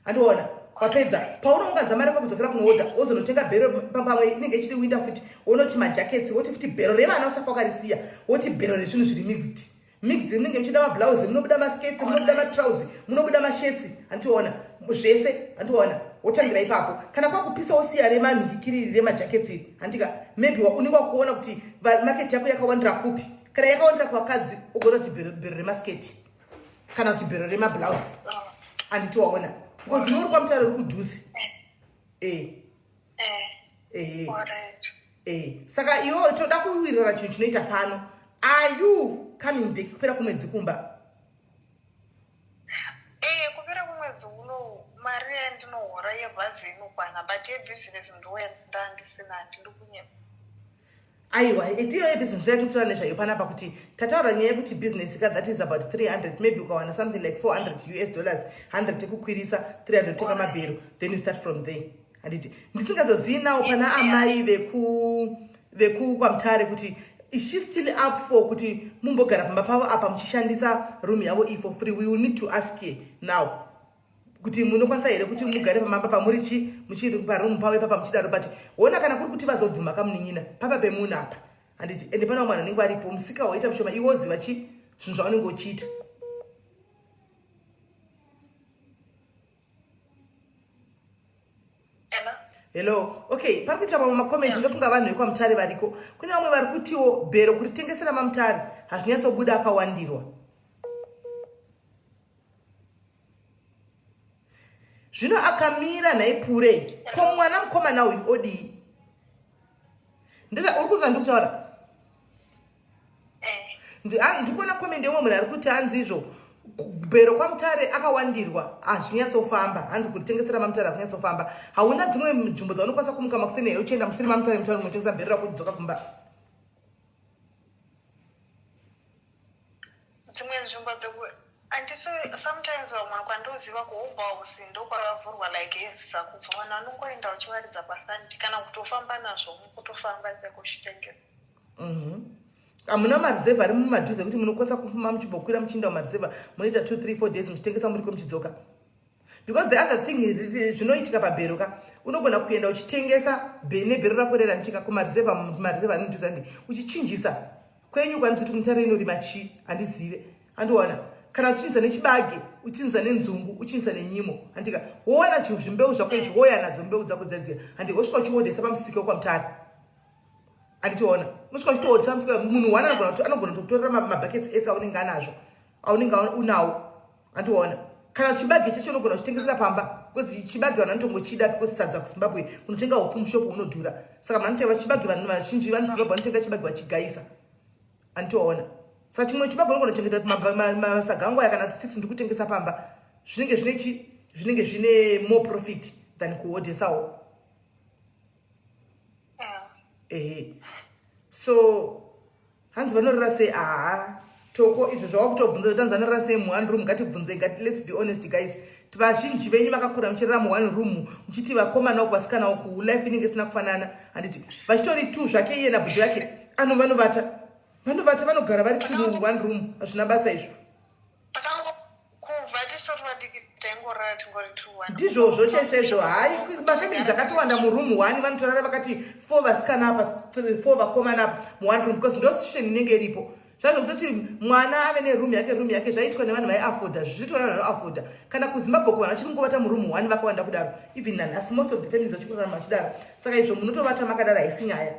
Handiona wapedza. Paunounganza mari kwakudzokera kunoodha, wozonotenga bhero pamwe inenge ichiri winter futi, wonoti majaketsi, woti futi bhero revana, usafa wakarisiya, woti bhero rezvinhu zviri mixed mixed. Munenge muchida mablausi, munobuda masketsi, munobuda matrausi, munobuda mashetsi, handiona zvese, handiona wotangira ipapo. Kana kwakupisa wosiya remanhikiriri remajaketsi iri, handika maybe unenge wakuona kuti market yako yakawandira kupi. Kana yakawandira kuvakadzi, ugona kuti bhero remasketi kana kuti bhero remablausi, handiti waona? Because iwe uri kwaMutare, uri kudhuze e saka iwe toda kuwirirana chinhu chinoita pano. Are you coming back kupera kumwedzi kumba? Ee, kupera kumwedzi unowu mari yandinohora yebhazi inokwana, but yebhizinesi ndoyandandisina, handidi kunyepa. Aiwa, itiyo yebhizinesi yatiri nezvayo panapa, kuti tataura nyaya yekuti business ka, that is about 300. Maybe ukawana something like 400 US dollars, 100 tekukwirisa, 300 teka mabhero, then you start from there, handiti? Ndisingazozivi nawo pana amai veku kwaMutare kuti is she still up for kuti mumbogara pamba pavo apa muchishandisa room yavo iyi for free? We will need to ask her now kuti munokwanisa here kuti mugare pamamba pamuri chi muchiri parumu pavo ipapa muchidaro. But ona, kana kuri kuti vazobvuma kamunin'ina papa pemunhu apa, handiti? Ende pana vamwe vanhu vanenge varipo, musika waita mushoma, iwe woziva chi zvinhu zvaunenge uchiita. Hello? Hello, okay, pari kuita mamwe macomments. Ndofunga vanhu vekwaMutare variko. Kune vamwe vari kutiwo bhero kuritengesera maMutare hazvinyatsobuda, akawandirwa. Zvino akamira nhaipure ko mwana mukomana uyu odii? Uri kunzwa ndikutaura? Ndikuona comment yeumwe munhu ari kuti hanzi izvo bhero kwaMutare akawandirwa, hazvinyatsofamba. Hanzi kuritengesera maMutare hakunyatsofamba. Hauna dzimwe nzvimbo dzaunokwanisa kumuka makuseni here uchienda musiri maMutare, mutare unotengesa bhero rako kudzoka kumba? Dzimwe nzvimbo dzeku Andiso sometimes vamwe kwandoziva kuhobhouse ndokwakavhurwa like ezisa kubva vanhu vanongoenda uchivaridza pasandi kana kutofamba nazvo kutofamba chako uchitengesa. Hamuna mareserve ari mumadhuze ekuti munokwanisa kufuma muchimbokwira muchiinda mumareserve munoita 2 3 4 days muchitengesa muriko muchidzoka. Because the other thing zvinoitika pabhero ka unogona kuenda uchitengesa nebhero rako rerantika kumareserve mareserve anodhuze andi uchichinjisa kwenyu kwanzi kuti mutare inorima chii handizive andiona kana uchichinjisa nechibage uchichinjisa nenzungu uchichinjisa nenyimo handika woona chinhu zvimbeu zvako izvi woya nadzo mbeu dzako dzadziya handika wosvika uchiodhesa pamusika wekwamutare anditiona unosvika uchitoodhesa pamusika munhu one anogona kutokutorera mabuckets ese aunenge anazvo aunenge unawo andiona kana chibage chacho unogona kuchitengesera pamba because chibage vanhu vanotongochida because sadza kuzimbabwe kunotenga upfu mushopu unodhura saka vanotenga chibage vanhu vazhinji vanozimbabwe vanotenga chibage vachigaisa anditoona saka chimwe chibage unogona kuchengeta masaga angu aya kana 6 ndikutengesa pamba zvinenge zvine chi zvinenge zvine more profit than kuodhesawo ehe so hanzi vanorara sei aha toko izvo zvawakutobvunza kuti hanzi vanorara sei muone room ngatibvunzei ngati let's be honest guys vazhinji venyu makakura muchirara muone room muchiti vakomana uku vasikana uku life inenge isina kufanana handiti vachitori two zvake iye nabhuti vake ano vanovata vanovata vanogara vari two muone room hazvina basa izvo ndizvozvo chaizvo hayi mafamilies akatowanda muroom one vanotorara vakati four vasikana apa four vakomana apa muone room because ndo situation inenge iripo zvazvo kutoti mwana ave neroom yake room yake zvaiitwa nevanhu vaiafoda zvichiitwa nevanhu vanoafoda kana kuzimbabwe kuvanhu vachiri kungovata muroom one vakawanda kudaro even nanhasi most of the families vachiri kurarama vachidaro saka izvo munotovata makadaro haisi nyaya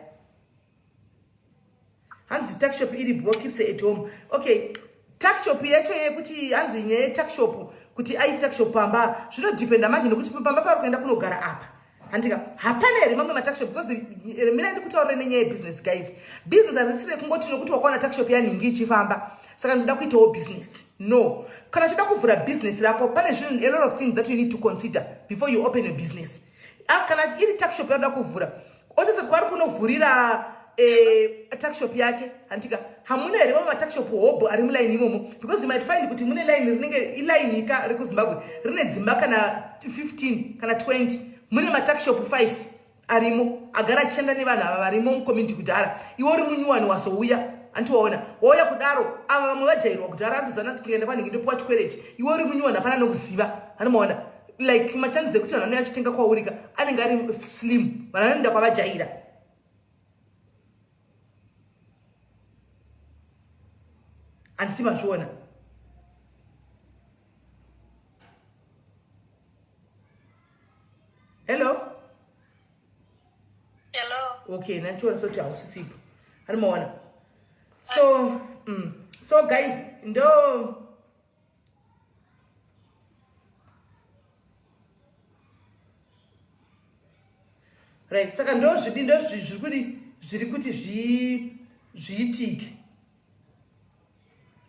hanzi tuckshop iri bho keeps at home okay tuckshop yacho yekuti hanzi nyaya yetuckshop kuti aiti tuckshop pamba zvinodependa manje nekuti pamba pari kuenda kunogara apa handika hapana here mamwe matuckshop because eh, mira ndikutaurire nenyaya yebusiness guys business harisiri rekungoti nokuti wakaona tuckshop yanhingi ichifamba saka ndinoda kuitawo business no kana uchida kuvhura business rako pane zvinhu a lot of things that you need to consider before you open your business ah, kana iri tuckshop yakuda kuvhura otese kwaari kunovhurira eh, tuckshop yake handika hamuna here vamwe matuckshop hobho ari mulaini imomo because you might find kuti mune line rinenge ilaini ka rekuzimbabwe rine dzimba kana 15 kana 20 mune matuckshop 5 arimo agara achishanda nevanhu ava varimo mucommunity kudhara iwe uri munyuwani wazouya antiwaona wauya kudaro ava vamwe vajairwa kudhara andizana kuti ndikaenda kwanhingi ndopiwa chikwereti iwe uri munyuwani hapana nokuziva anomaona like machances ekuti vanhu vanouya achitenga kwaurika anenge ari slim vanhu vanoenda kwavajaira handiti mazviona hello hello okay nachiona soti hausisipo anomaona so so guys ndo right saka ndozvidi ndozviri kudi zviri kuti zviitike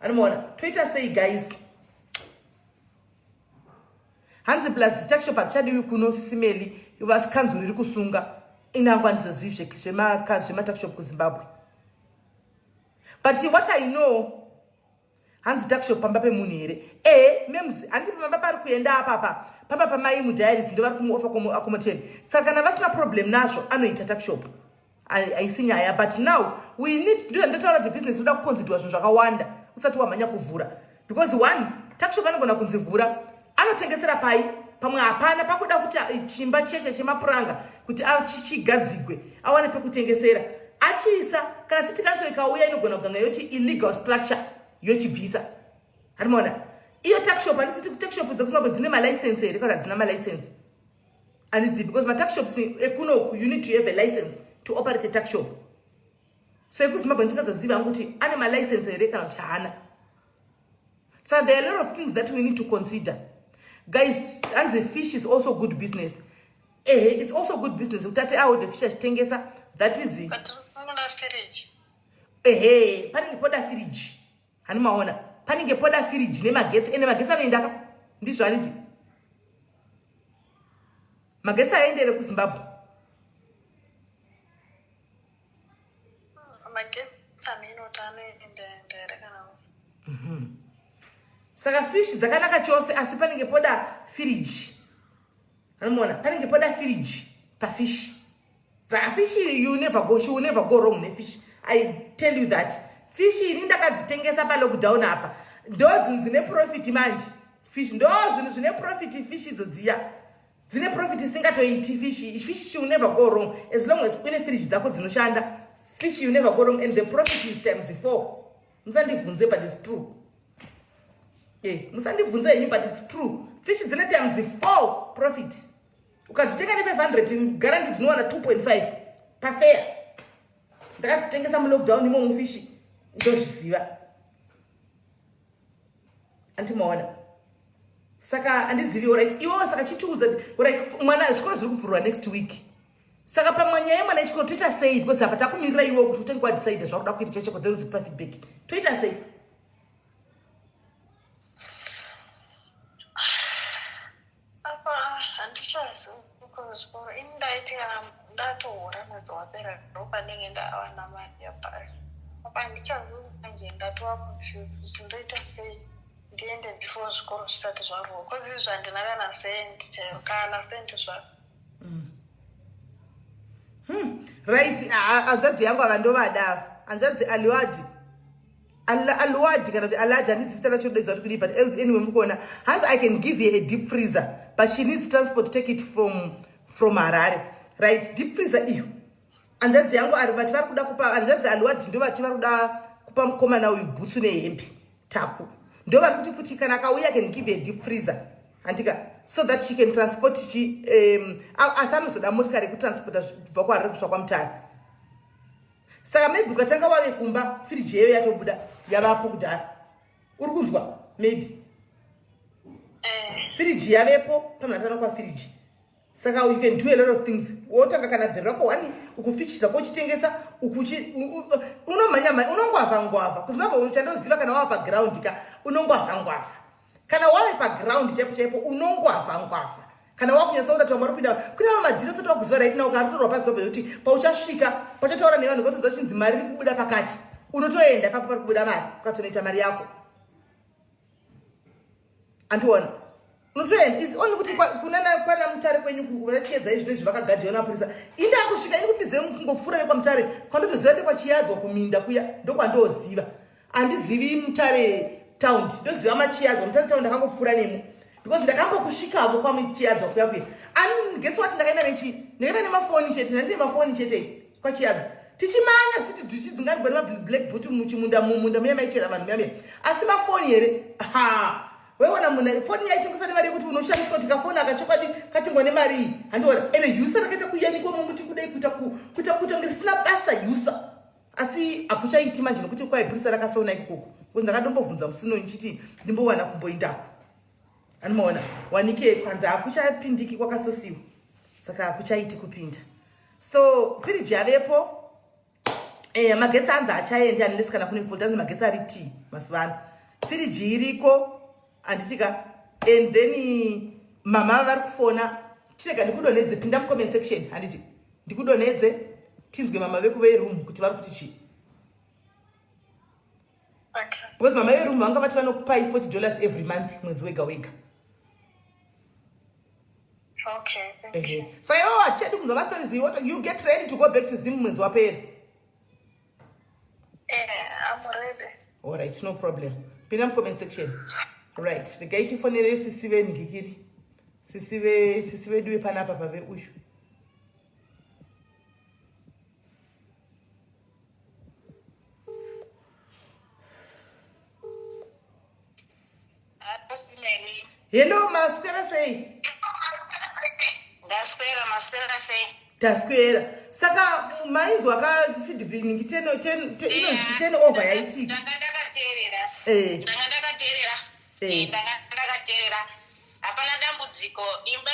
anomaona toita sei guys hanzi plus takshop hatichadiwi kuno sisimeli vakanzuru iri kusunga inangu handizozivi zvematakshop kuzimbabwe but what i know hanzi takshop pamba pemunhu here e mems handi pamba pari kuenda apapa pamba pamai mudiaries ndo vari kumuofa accommodation saka kana vasina problem nazvo anoita takshop haisi nyaya but now we need ndo ndotaura kuti business inoda kukonzidwa zvinhu zvakawanda usati wamhanya kuvhura because one takshop anogona kunzi vhura anotengesera pai pamwe hapana pakuda futi eh, chimba cheche chemapuranga kuti chigadzigwe awane pekutengesera achiisa kana city council ikauya inogona kuganga yoti illegal structure yochibvisa hatimaona iyo takshop handisiti takshop dzekuzimbabwe dzine malicense here kana dzina malicense handizivi because matuckshops ekunoku you need to have a license to operate a tuckshop so ekuzimbabwe ndisingazozivi hangu kuti ane malicense here kana kuti haana so there are a lot of things that we need to consider guys hanzi fish is also good business ehe it's also good business kuti ati aode fish achitengesa that is ehe panenge poda firiji hani maona panenge poda firiji nemagetsi ende magetsi anoendaka ndizvo haniti magetsi aendere kuzimbabwe Saka fish dzakanaka chose asi panenge poda firiji. Anomuona panenge poda firiji pafish. Saka fish you never go, she will never go wrong nefish. I tell you that. Fish ini ndakadzitengesa pa lockdown apa. Ndodzinzi dzine profit manje. Fish ndo zvinhu zvine profit fish idzo dziya. Dzine profit isingatoiti fish. Fish she will never go wrong as long as une fridge dzako dzinoshanda. Fish you never go wrong and the profit is times 4. Musandibvunze but it's true. Eh, musandibvunze henyu but it's true. Fish dzine times 4 profit. Ukadzitenga ne 500 guarantee dzinowana 2.5 pafair. Ndakadzitengesa mu lockdown imomo fish ndozviziva. Andimaona. Saka andizivi alright. Iwewe saka chitiudza alright mwana zvikoro zviri kuvhurwa next week. Saka pamwe nyaya yemwana yechikoro toita sei because apa takumirira iwewe kuti utange wadecide zvauri kuda kuita chaicho then uzotipa feedback. Toita sei? Apa handichazivi because zvikoro ini ndaiti ndatohora mwedzi wapera ndopanenge ndawana mari yabhasi. Apa handichazivi manje ndatova confused kuti ndoita sei ndiende before zvikoro zvisati zvarohwa cause izvi handina kana sendi chaiyo kana sendi zvaro. Right, hanzvadzi yangu ava ndovada ava. Hanzvadzi Aliwadi. Aluadi kana kuti Aladi handizivi zita racho rodaidza kuti kudii but anyway mukuona hanzi I can give her a deep freezer but she needs transport to take it from Harare. Right, deep freezer iyo hanzvadzi yangu ari vati vari kuda kupa hanzvadzi Aluadi ndo vati vari kuda kupa mukomana uyu bhutsu nehembe taku ndo vari kuti futi kana akauya can give her a deep freezer handika so that she can transport chi asi anozoda motikari yekutransporta kubva kuHarare kusvika kwaMutare. Saka maybe ukatanga wave kumba firiji yeyo yatobuda yavapo kudhara. Uri kunzwa? Maybe firiji yavepo pamhatano kwa firiji. Saka you can do a lot of things. Wotanga kana bhero rako wani ukufichisa kochitengesa ukuchi unomhanya mhanya unongwavha ngwavha. KuZimbabwe chandoziva kana wava paground ka unongwavha ngwavha. Kana wave paground chaipo chaipo unongwavha ngwavha. Kana wakunyatsa kuda kuti kupinda kune mamwe madhiri asati wakuziva right now kaanotorwa paZimbabwe yekuti pauchasvika pauchataura nevanhu votodzwa chinzi mari iri kubuda pakati unotoenda ipapo pari kubuda mari ukatonoita mari yako. Andiona unotoenda is only kuti kunana kwana Mutare kwenyu kuvachiedza izvi nezvi vakagadhiwa nemapurisa. Ini ndakusvika ini kuti ndizive kungopfuura nekwaMutare kwandotoziva ndekwaChiyadzwa kuminda kuya ndokwandoziva. Andizivi Mutare town, ndoziva Machiyadzwa. Mutare town ndakangopfuura nemo because ndakambokusvikavo kwaMuchiyadzwa kuya kuya. And guess what, ndakaenda nechi ndakaenda nemafoni chete, ndandine mafoni chete kwaChiyadzwa tichimanya zvichiti tichidzinganirwa nemablack boot muchimunda mumunda muya maichera vanhu muya muya. Asi mafoni here ha waiona munhu foni yaitengeswa nemari yekuti unoshandiswa kuti kafoni aka chokwadi katengwa nemari iyi handiona. Ende user rakaita kuyanikwa mumuti kudai kuita kuita kuita kunge risina basa user. Asi hakuchaiti manje nokuti kwai purisa rakasona ikoko. Because ndakatombobvunza musi uno ndichiti ndimbowana kumboindako. Anomaona wanike kwanzi hakuchapindiki kwakasosiwa. Saka hakuchaiti kupinda. So firiji yavepo. Magetsi anzi achaendi unless kana kune fault, anzi magetsi ari tea mazuva ano. Firiji iriko handitika. And then mama vari kufona chirega ndikudonhedze, pinda mucomment section handiti ndikudonhedze tinzwe mama veku veroom kuti vari kuti chii. Okay. Because mama veroom vanga vati vanokupai $40 every month mwedzi wega wega. Okay, thank you. Saka ivo hatichadi kunzwa mastories iwo, you get ready to go back to Zim mwedzi wapera. I'm ready. All right, no problem. Pinda mucomment section. Right, regai tifonere sisi venhikiri. Sisi ve sisi vedu vepanapa pave uyu. Hello, maswera sei? Ndaswera, maswera sei? Taswera. Saka mainzwa ka feedback ningi 10 10 inonzi 10 over yaitika. Ndanga ndakateerera. Ndanga ndakateerera. Ndanga ndakateerera. Hapana dambudziko. Imba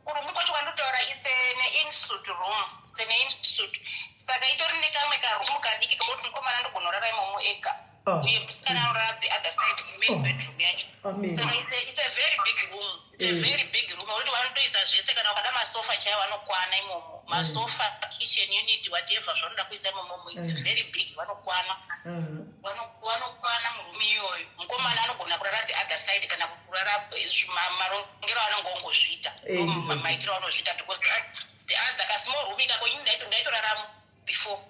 kurumu kwacho kwandotaura it's an in-suite room. It's an in-suite. Saka itori nekamwe karoom kadiki kekuti mukomana ndogona kurara imomo ega. Uye musikana anorara the other side main bedroom yacho. Saka it's a very big room. It's a very big room. Nokuti vanotoisa zvese kana ukada masofa chaiwo anokwana imomo. Masofa, kitchen unit, whatever zvaunoda kuisa imomo. It's very big, vanokwana. Vanokwana muroom iyoyo. Mukomana anogona kurara the other side kana kurara, marongero anonge ongozviita, maitiro anozviita, because the other kasmall room ikako, ini ndaitoraramo before.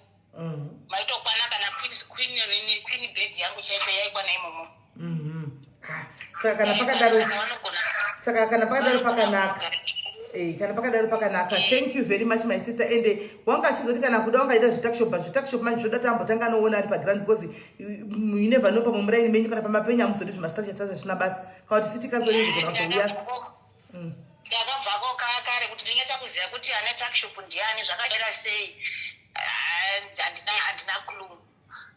Maitokwana kana queen bed yangu chaicho yaikwana imomo. Ah, saka kana pakadaro pakanaka. Kana pakadaro pakanaka. Thank you very much, my sister. Ende wanga achizoti kana kuda wangaita zvituckshop, but zvituckshop manje zvoda tambotanga noona ari paground, because you never know, pamwe muraini menyu kana pamapenyu hamuzodi zvimastructure chacho zvisina basa, kana kuti city council inozogona kuzouya. Ndakabvako kare kuti ndingatsa kuziva kuti ane tuckshop ndiani, zvakaita sei. Ah, handina clue,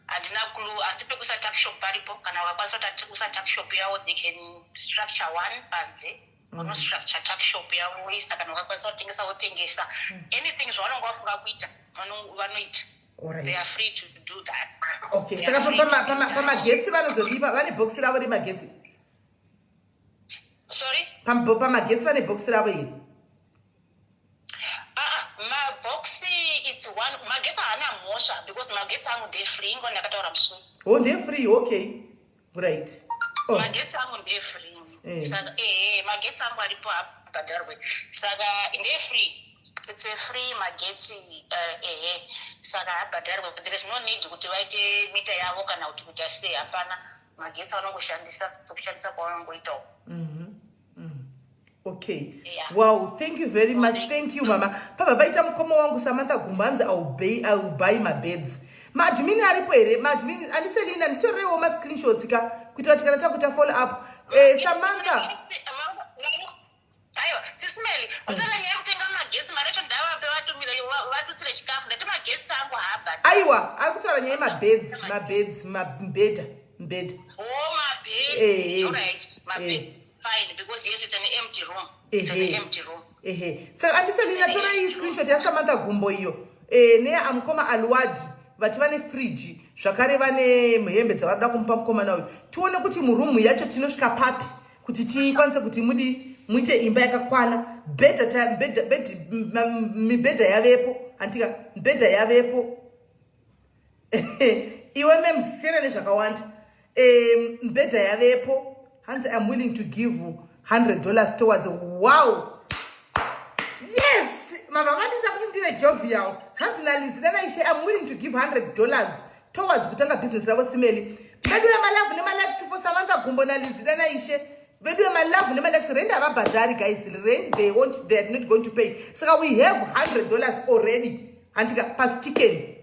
handina clue, asi pekuisa tuckshop paripo. Kana vakakwanisa kuti kuisa tuckshop yavo, they can structure one panze, vanostructure tuckshop yavo voisa. Kana vakakwanisa kutengesa, votengesa anything zvavanonge vafunga kuita, vanoita. They are free to do that. Okay, saka pamagetsi vanozodipa, vane bhokisi ravo remagetsi? Sorry? Pamagetsi vane bhokisi ravo here? Ah, mabhokisi, it's one. Magetsi haana mhosva because magetsi angu ndefree, ingo ndakataura musoro. O, ndefree, okay, right, oh. Magetsi angu ndefree. Saka ehe, magetsi angu aripo, abhadharwe, saka ndefree. It's a free magetsi, ehe, saka habhadharwe. There is no need kuti vaite mita yavo kana kuti kuita sei, hapana. Magetsi vanongoshandisa sekushandisa kwavanongoitawo. Okay. Wow, thank you very much. Thank you, mama. Pabva paita mukoma wangu Samantha Gumbanzi, I will buy mabeds. Maadmin aripo here? Maadmin andiselina, nditorewo mascreenshots ka, kuitira kuti kana takuita follow up. Samantha. Aiwa, Sis Melly, utaura nyaya yekutenga magetsi, mari yacho ndavape vatumire vatutsire chikafu. Ndati magetsi angu haabhadhi. Aiwa, ari kutaura nyaya yemabeds, mabeds, mabhedha, mbedha. Oh, mabed. Alright, mabed. Fine, because yes, it's an empty room. It's an empty room. Ehe, saka andiselina, torai screenshot yaSamantha Gumbo iyo neyaamukoma Alwadi, vati vane friji zvakare, vane hembe dzavari kuda kumupa mukomana uyu. Tione kuti murumu yacho tinosvika papi kuti tikwanise kuti mudi muite imba yakakwana. Bhedha, mibhedha yavepo, handika? Mibhedha yavepo. Iwe memsiyana nezvakawanda. Mibhedha yavepo. Hanzi, "I'm willing to give $100 towards." Wow, yes, mabva mandiita kuti ndive jovial. Hanzi naLizida naIshe, "I'm willing to give $100 towards kutanga bhizinesi ravo." Sis Melly vedu vemalove nemalikes for Samantha Gumbo naLizida naIshe. Vedu vemalove nemalikes. Rent havabhadhari, guys. Rent they won't, they are not going to pay. Saka we have $100 already, handika? Pastiken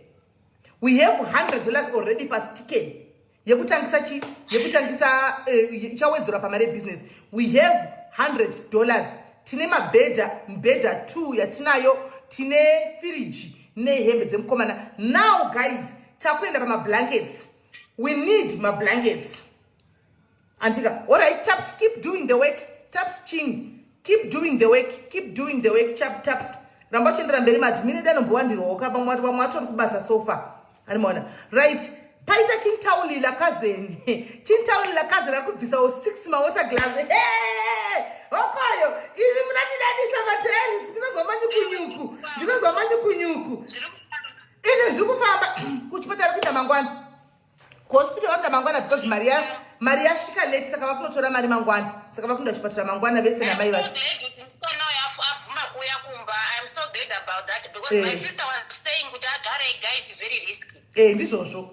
we have $100 already pastiken yekutangisa chi yekutangisa, ichawedzerwa pamari yebusiness. We have $100. Tine mabhedha, mibhedha 2 yatinayo, tine firiji nehembe dzemukomana. Now guys, takuenda pamablankets. We need mablankets, andika? Alright, Taps, keep doing the work. Taps Ching, keep doing the work, keep doing the work. Chap, Taps, ramba uchiendera mberi. Maadmin edu anombowandirwawo, vamwe vamwe vatori kubasa sofa, animaona? Right, paita Chintaulila kazeni, Chintaulila kazeni ari kubvisawo 6 mawater glass. Hey! Okoyo ivi munatidadisa matelis, ndinozwa manyukunyuku, ndinozwa manyukunyuku. Ine zviri kufamba. Kuchipatara kuinda mangwana, kuhospital vakuenda mangwana, because mari yasvika late, saka vakunotora mari mangwana. Saka vakuenda kuchipatara mangwana vese namai vacho. Musikana uyu abvuma kuuya kumba. I'm so glad about that because my sister was saying kuti agare ega, it's very risky. Ndizvozvo,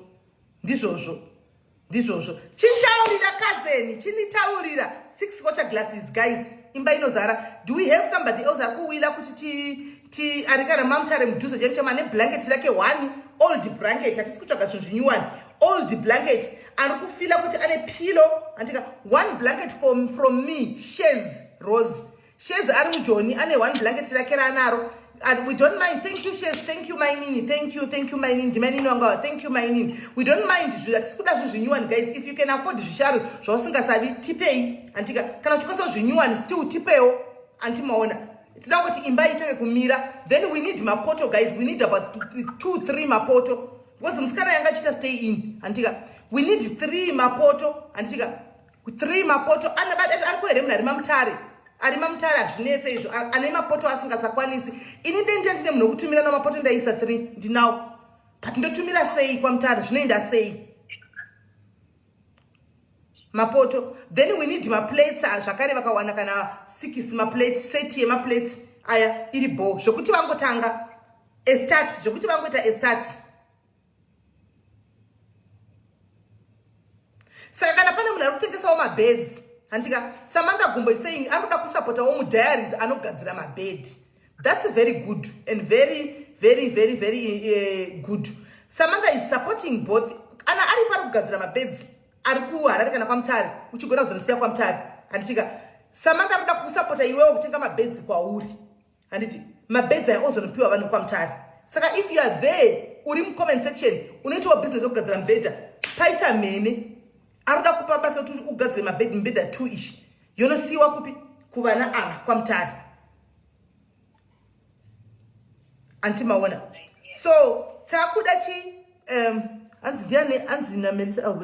ndizvozvo, ndizvozvo. Chintaurira kazeni, chinitaurira. Six water glasses, guys, imba inozara. Do we have somebody else ari kuwila kuti ti ari kana mamutare mudhuze chemu chema neblanket rake, one old blanket? Hatisi kutsvaga zvinhu zvinyuwani. Old blanket, ari kufila kuti ane pillow, andika? One blanket from me, Shes Rose. Shes ari mujoni, ane one blanket rake raanaro, and we don't mind. Thank you, Shes. Thank you, mainini. Thank you, thank you, mainini. Ndimainini wanga. Thank you, mainini. We don't mind. Hatisi kuda zvinhu zvinyuwani, guys. If you can afford zvisharu zvausingasadi, tipei, andika? Kana uchikwanisa zvinyuwani, still tipewo, andimaona? Tinoda kuti imba itange kumira. Then we need mapoto, guys. We need about two three mapoto, because musikana yanga achiita stay in, handika? We need three mapoto, handitika? Three mapoto. Ariko here munhu ari mamutare? Ari mamutare, hazvinetse izvo. Ane mapoto asingasakwanisi. Ini ndendite ndine munhu wekutumira namapoto, ndaisa three, ndinawo, but ndotumira sei kwamutare? Zvinoenda sei? Mapoto. Then we need maplates ah, zvakare vakawana kana 6 maplates, set yemaplates aya iri bho zvekuti vangotanga a start, zvekuti vangoita a start. Saka kana pane munhu ari kutengesawo mabeds, handika Samantha Gumbo is saying ari kuda kusapotawo mudiaries anogadzira mabed. That's very good and very very very very good. Samantha is supporting both. Ana ari pari kugadzira mabeds ari kuHarare kana kwaMutare, uchigona kuzonosiya kwaMutare, handitika? Samantha ari kuda kusapota iwewo kutenga mabeds kwauri, handiti? Mabeds aya ozonopiwa vanhu kwaMutare. Saka if you are there, uri mucomment section, unoitawo business yekugadzira mubhedha, paita mhene ari kuda kupa basa kuti ugadzire mabed, mibhedha 2 ishi yonosiyiwa kupi? Kuvana ava kwaMutare, anti maona? So takuda chi hanzi ndiani? Hanzi naMelisa. Oh,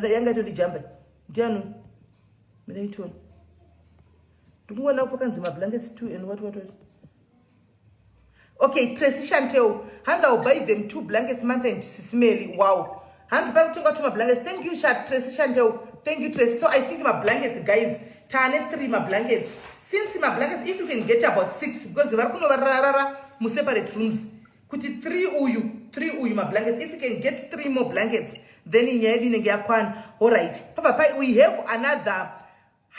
yanga itori jamba. Ndiani? Midaitoni ndikungoona pakanzi mablankets 2 and what what what. Okay, Tracy Chantel hanzi, "I will buy them 2 blankets month and sisimeli." Wow, hanzi pari kutengwa 2 mablankets. Thank you, Tracy Chantel. Thank you, Tracy. So I think mablankets, guys, taane 3 mablankets. Since mablankets, if you can get about 6, because vari kunovararara museparate rooms, kuti 3 uyu, 3 uyu mablankets, if you can get 3 more blankets, then nyaya yedu inenge yakwana. Allright, pabva pai we have another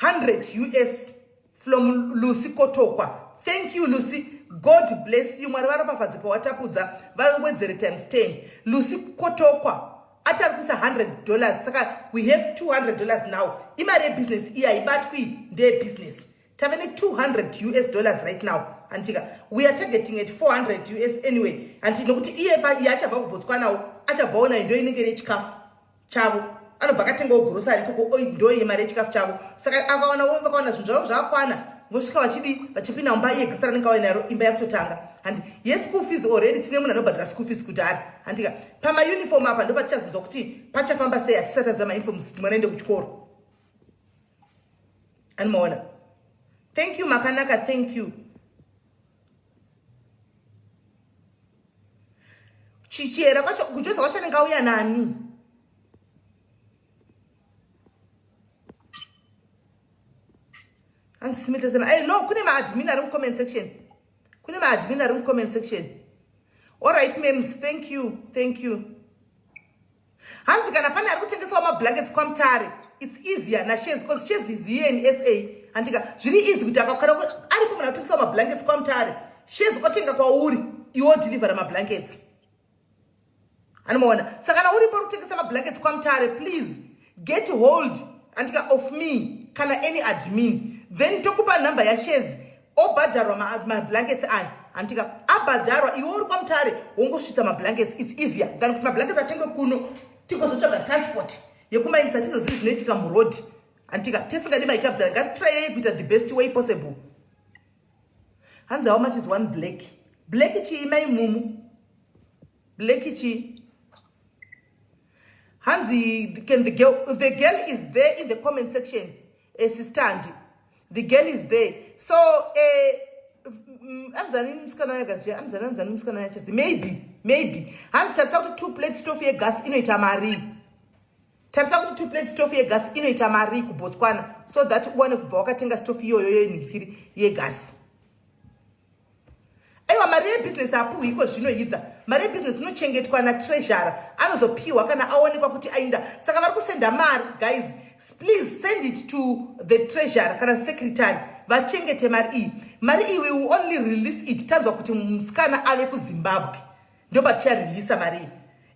100 US from Lucy Kotokwa. Thank you, Lucy. God bless you. Mwari varopafadze pawatapudza, vawedzere times 10. Lucy Kotokwa ati ari kuisa $100, saka we have $200 now. Imari yebusiness iyi, haibatwi, ndeyebusiness. Tave ne200 US dollars right now, handitika? We are targeting at 400 US anyway, handi? Nokuti iye iye achabva kuBotswanawo, achabvawo nayo, ndo inenge rechikafu chavo. Anobva akatengawo grocery ikoko, ndo yemari yechikafu chavo. Saka akawana, vakawana zvinhu zvavo zvakakwana, vosvika vachidi vachipinda mumba, iye grocery anenge auya naro, imba yakutotanga, handi? Yeschool fees already tine munhu anobhadhara school fees kudhara, handika? Pamauniform apa ndo patichazonzwa kuti pachafamba sei. Hatisati aziva mauniforms kuti mwana ende kuchikoro animaona. Thank you, makanaka. Thank you. Chichera kwacho kujoza kwacho anenge auya nani? Hanzi sema. Hey, no, kune maadmin ari mucomment section, kune maadmin ari mucomment section. Allright, mams, thank you, thank you. Hanzi kana pane ari kutengesawo mablankets kwaMutare, it's easier nashares, because shares is here in SA, handika? Zviri easy kuti akakwana aripo munhu akutengesawo mablankets kwaMutare, shares otenga kwauri, iwe odelivera mablankets, anomaona? Saka kana uripo uri kutengesa mablankets kwaMutare, please get hold, andika, of me kana any admin, then tokupa nhamba yashares, obhadharwa mablankets aya, handika? Abhadharwa, iwe uri kwaMutare wongosvitsa mablankets. It's easier than kuti mablankets atengwe kuno, tigozotsvaga transport yekumaindisa, tizozivi zvinoitika muroad, handika? Tisingadi maikabzara, ngatitrayei kuita the best way possible. Hanzi, "How much is one black?" Black chii, mai mumu? Black chii? Hanzi, can the girl, the girl is there in the comment section, assistant, the girl is there. So anzani musikana wayakazviya, anzani, anzani musikana wayachazi? Maybe, maybe. Hanzi tarisa kuti 2 plate stove yegas inoita marii. Tarisa kuti 2 plate stove yegas inoita marii kuBotswana, so that uwane kubva wakatenga stove iyoyo yenhikiri yegasi. Aiwa, mari yebhizinesi apuhwi iko zvino idha. Mari yebhizinesi inochengetwa natreasurer, anozopiwa kana aonekwa kuti aenda. Saka vari kusenda mari, guys, please send it to the treasurer kana secretary, vachengete mari iyi. Mari iyi we will only release it tanzwa kuti musikana ave kuZimbabwe, ndopaticharilisa mari iyi.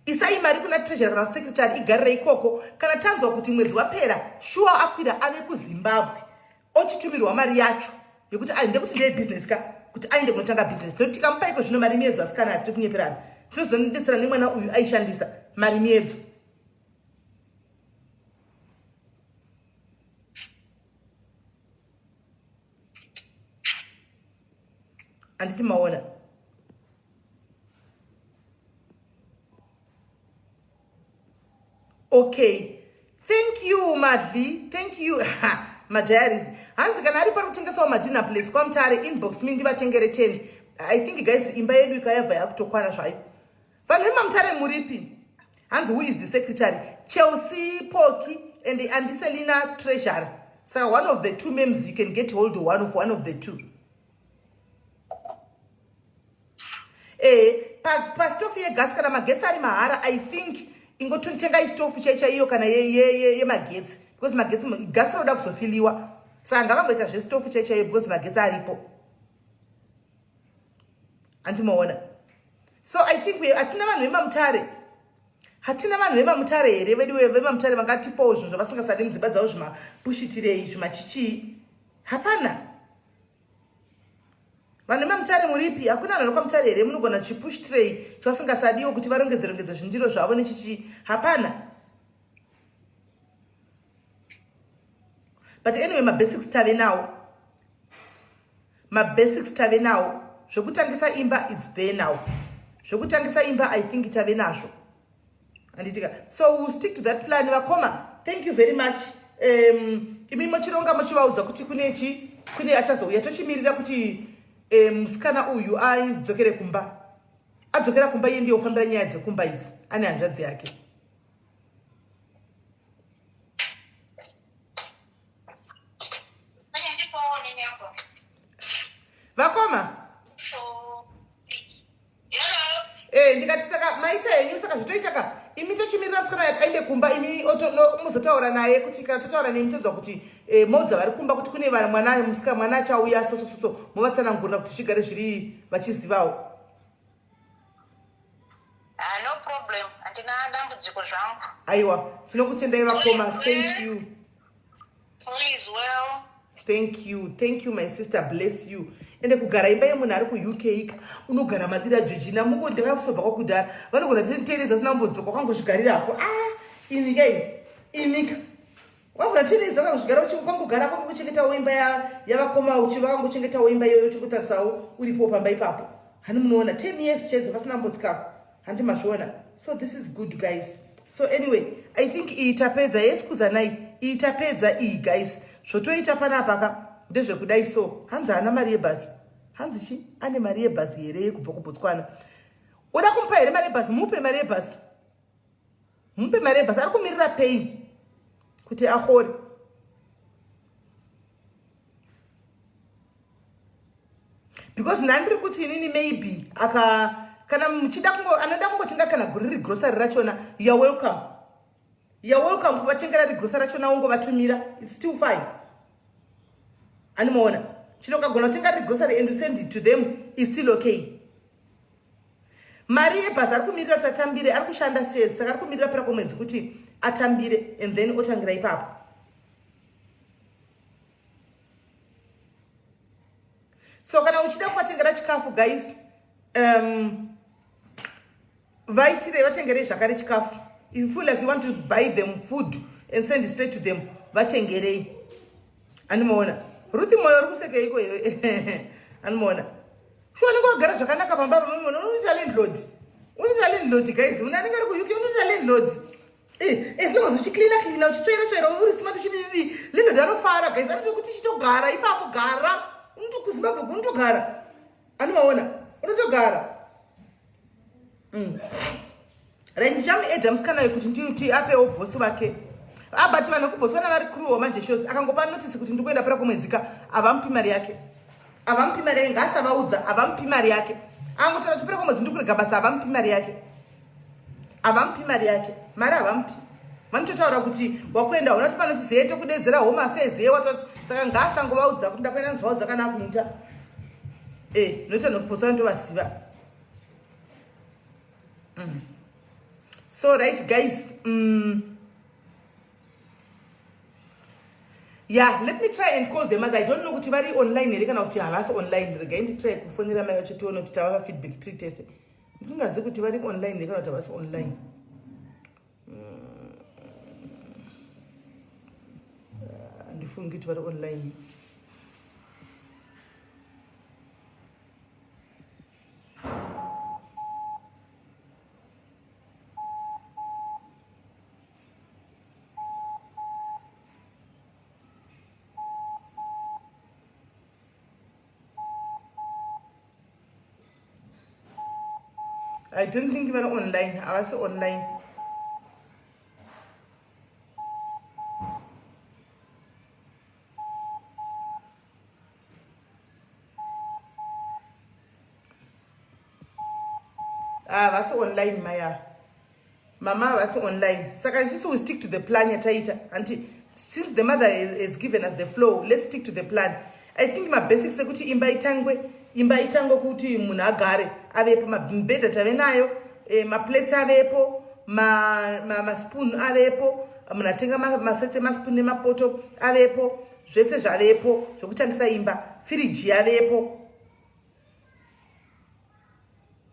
Isai mari kuna treasurer kana secretary, igarire ikoko. Kana tanzwa kuti mwedzi wapera, shuwa akwira ave kuZimbabwe, ochitumirwa mari yacho yekuti ndekuti ndeyebhizinesi ka, kuti aende kunotanga bhizinesi. Nokuti tikamupa iko zvino mari miedzo, asikana, hatiri kunyeperana, tinozonodetsera nemwana uyu aishandisa mari miedzo. Handiti maona? Okay, thank you, Madli. Thank you, madiaries. Hanzi kana ari pari kutengesawo madinner plates kwaMutare, inbox me ndivatengere 10. I think, guys, imba yedu ikayabva yakutokwana zvayo. Vanhu vemamutare muripi? Hanzi, "Who is the secretary?" Chelsea Poki. and andiselina treasurer saka one of the two mems you can get hold one of one of the two eh pastofu yegasi kana magetsi ari mahara i think ingotengai stofu chai chaiyo kana yemagetsi because magetsi gasi roda kuzofiliwa saka ngavangoita zvestofu chai chaiyo because magetsi aripo andimoona so i think we hatina vanhu vemamutare hatina vanhu vemamutare here veduwe vemamutare vangatipawo zvinhu zvavasingasadi mudzimba dzavo zvimapushitirei zvimachichii hapana vanhu vemamutare muripi hakuna vanhu varikwamutare here munogona chipush tray chavasingasadiwo kuti varongedze rongedze zvindiro zvavo nechichii hapana but anyway mabasics tave nawo mabasics tave nawo zvekutangisa imba is there now zvekutangisa imba i think tave nazvo handitika so we'll stick to that plan vakoma thank you very much um, imi mochironga mochivaudza kuti kune chi kune achazouya tochimirira kuti eh, musikana um, uyu adzokere kumba adzokera kumba iye ndiye ofambira nyaya dzekumba idzi ane hanzvadzi yake vakoma Eh, ndikati saka maita henyu saka zvotoita ka imi tochimirira musikana aende kumba imi mozotaura naye kuti kana totaura nemi tonzwa kuti eh, moudza vari kumba kuti kune mwana musika mwana achauya sosososo movatsanangurira kuti zvigare zviri vachizivawo ah, no problem handina dambudziko zvangu aiwa tinokutendai vakoma thank you All is well. Thank you. Thank you my sister. Bless you. Ende kugara imba yemunhu ari kuUK ika unogara madira Georgina muko ndakasobva kwakudhara vanogona teneza sina kumbodzoka kwangozvigarirako ah imika ini imika wagona teneza wakangozvigara kwangogara kwangokuchengetawo imba yavakoma uchiva wangochengetawo imba iyoyo uchingotarisawo uripo pamba ipapo hani munoona 10 years chaidzo pasina kumbotsikako handi mazviona so this is good guys so anyway i think iyi tapedza yes kuzanai iyi tapedza iyi guys zvotoita panapa ka ndezvekudai so hanzi haana mari yebhazi hanzi chi ane mari yebhazi here yekubva kubotswana uda kumupa here mari yebhazi mupe mari yebhazi mupe mari yebhazi ari kumirira pain kuti ahore because ndandiri kuti inini maybe aka kana muchida kungo anoda kungotenga kana guri regrocery rachona youare welcome youare welcome kuvatengera regrocery rachona wongovatumira its still fine animoona chino ukagona kutenga regrocery and you send it to them is still okay mari yebhazi ari kumirira kuti atambire ari kushanda shares saka ari kumirira pera kwemwedzi kuti atambire and then otangira ipapo so kana uchida kuvatengera chikafu guys um, vaitirei vatengerei zvakare chikafu if you feel like you want to buy them food and send it straight to them vatengerei animoona ruthi moyo uri kusekeiko iwe animoona shuwa anenge wagara zvakanaka pamba pamamona unoita landlord unoita landlord guys munhu anenge ari kuuk unoita landlord Eh, as long as uchicleana cleana uchitsvaira tsvaira uri smart uchidididi landlord anofara guys anotokuti chitogara ipapo gara unotokuzimbabwe unotogara anomaona unotogara mm. right ndichamuedha musikana uyu kuti nditi apewo bhosi vake ah, but vanhu vekubotswana vari cruel manje shows akangopa notice kuti ndikuenda pera kumwedzika havamupi mari yake havamupi mari yake ngaasavaudza havamupi mari yake angotaura kuti pera kumwedzi ndikurega basa havamupi mari yake havamupi mari yake mari havamupi vanototaura kuti wakuenda hona kuti panoti zee tokudedzera home affairs ye watoti saka ngaasangovaudza kuti ndakuenda nozvaudza kana akuita e eh, noita nokupotsana ndovaziva mm. so right guys mm. yeah let me try and call the mother i don't know kuti vari online here kana kuti havasi online regai nditry kufonera mai vacho tione kuti tavava feedback tiri tese ndisingazivi kuti vari online here kana kuti havasi online mm. handifungi kuti vari online I don't think vari online havasi online Havasi online mai ava. Mama havasi online. Saka isusu we stick to the plan yataita. Hanti since the mother has given us the flow, let's stick to the plan. I think mabasics ekuti imba itangwe, imba itangwe kuti munhu agare avepo, mabhedha tave nayo, eh, maplates avepo, maspoon ma, ma avepo, munhu atenga masets emaspoon nemapoto avepo, zvese zvavepo zvekutangisa imba, firiji yavepo.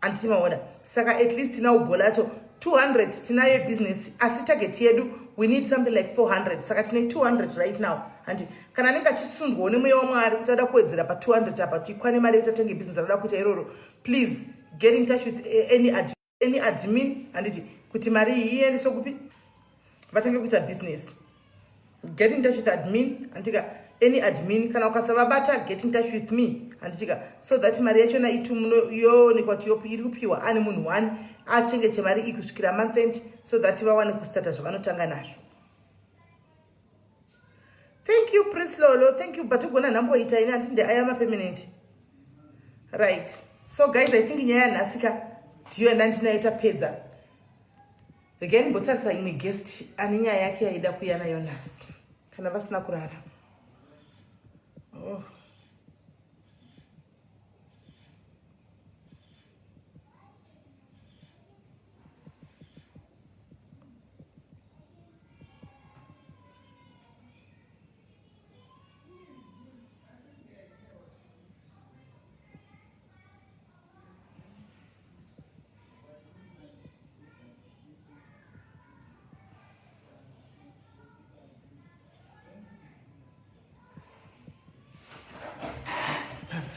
Anditi maona? Saka at least tinawo bholato 200 tinayo yebusiness, asi target yedu we need something like 400. Saka tine 200 right now. Handi kana anenge achisundwawo nemweya waMwari kuti ada kuwedzera pa200 apa tikwane mari yekuti atenge business anoda kuita iroro, please get in touch with any admin, handiti, kuti mari iyi iendeswe kupi, vatange kuita business. Get in touch with admin, handitika, any admin. Kana ukasavabata, get in touch with me, handitika, so that mari yachona itumuno yoonekwa kuti iri kupiwa ane munhu one achengete mari iyi kusvikira month end, so that vawane kustarta zvavanotanga nazvo. Thank you, Prince Lolo, thank you. But ugona nhamboita ini handinde aya mapermanent, right? So guys, I think nyaya yanhasika ndiyo yandandinayo, tapedza. Regai ndimbotarisa imwe guest ane nyaya yake yaida kuuya nayo nhasi, kana vasina kurara. Oh.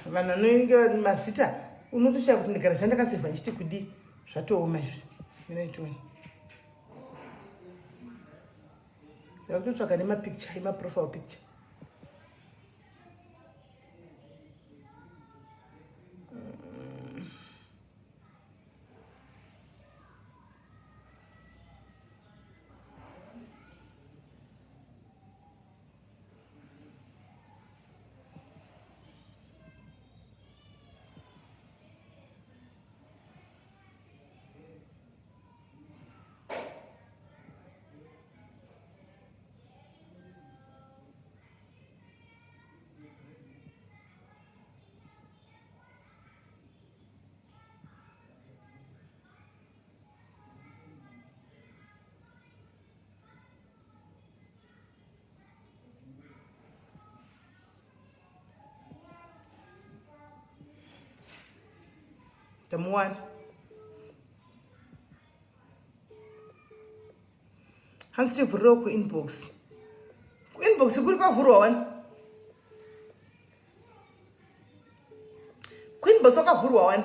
Vanhu vanoinge mazita unotoshaya kuti ndigara zvandakasevha nchiti kudii. Zvatooma izvi. Minaitoni ndakutotsvaga nemapicture, emaprofile picture. Tamuwana hanzi tivhurirewo kuinbox. Kuinbox kuri kwavhurwa wani? Kuinbox wakavhurwa wani?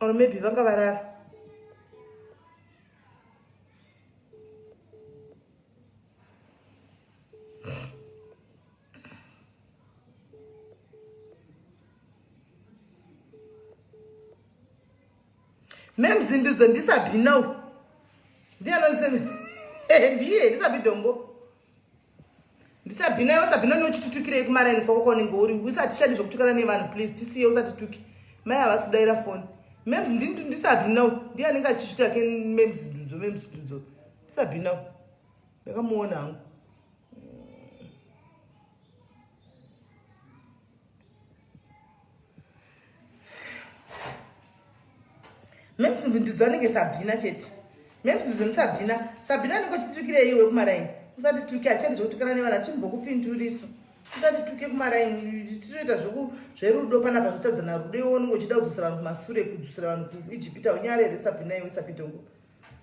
Or maybe vanga varara. Memzindudzo ndisabhino, ndianonise ndiye ndisabi dombo, ndisabhina iwe Sabhina. Nochititukirei kumaraini kwako kwaunenge uri? Usati chadi zvokutukana nevanhu, please tisiye, usatituki. Mai havasi kudaira foni. Mems ndisabhina, ndiye anenge achizvita ke. Memzindudzo, memzindudzo, ndisabhina, ndakamuona hangu. Memzindudzo anenge Sabhina chete. Memzindudzo ndisabhina. Sabhina anenge uchitukirei iwe kumaraini? Usatituke, hatichadi zvekutukana nevanhu, hatichimbokupindurisu. Usatituke kumaraini, tinoita zverudo panapa, zvotadzana rudo. Iwe unenge uchida kudzosera vanhu kumasure, kudzosera vanhu kuIjipita. Unyarere Sabhina, iwe Sabidongo.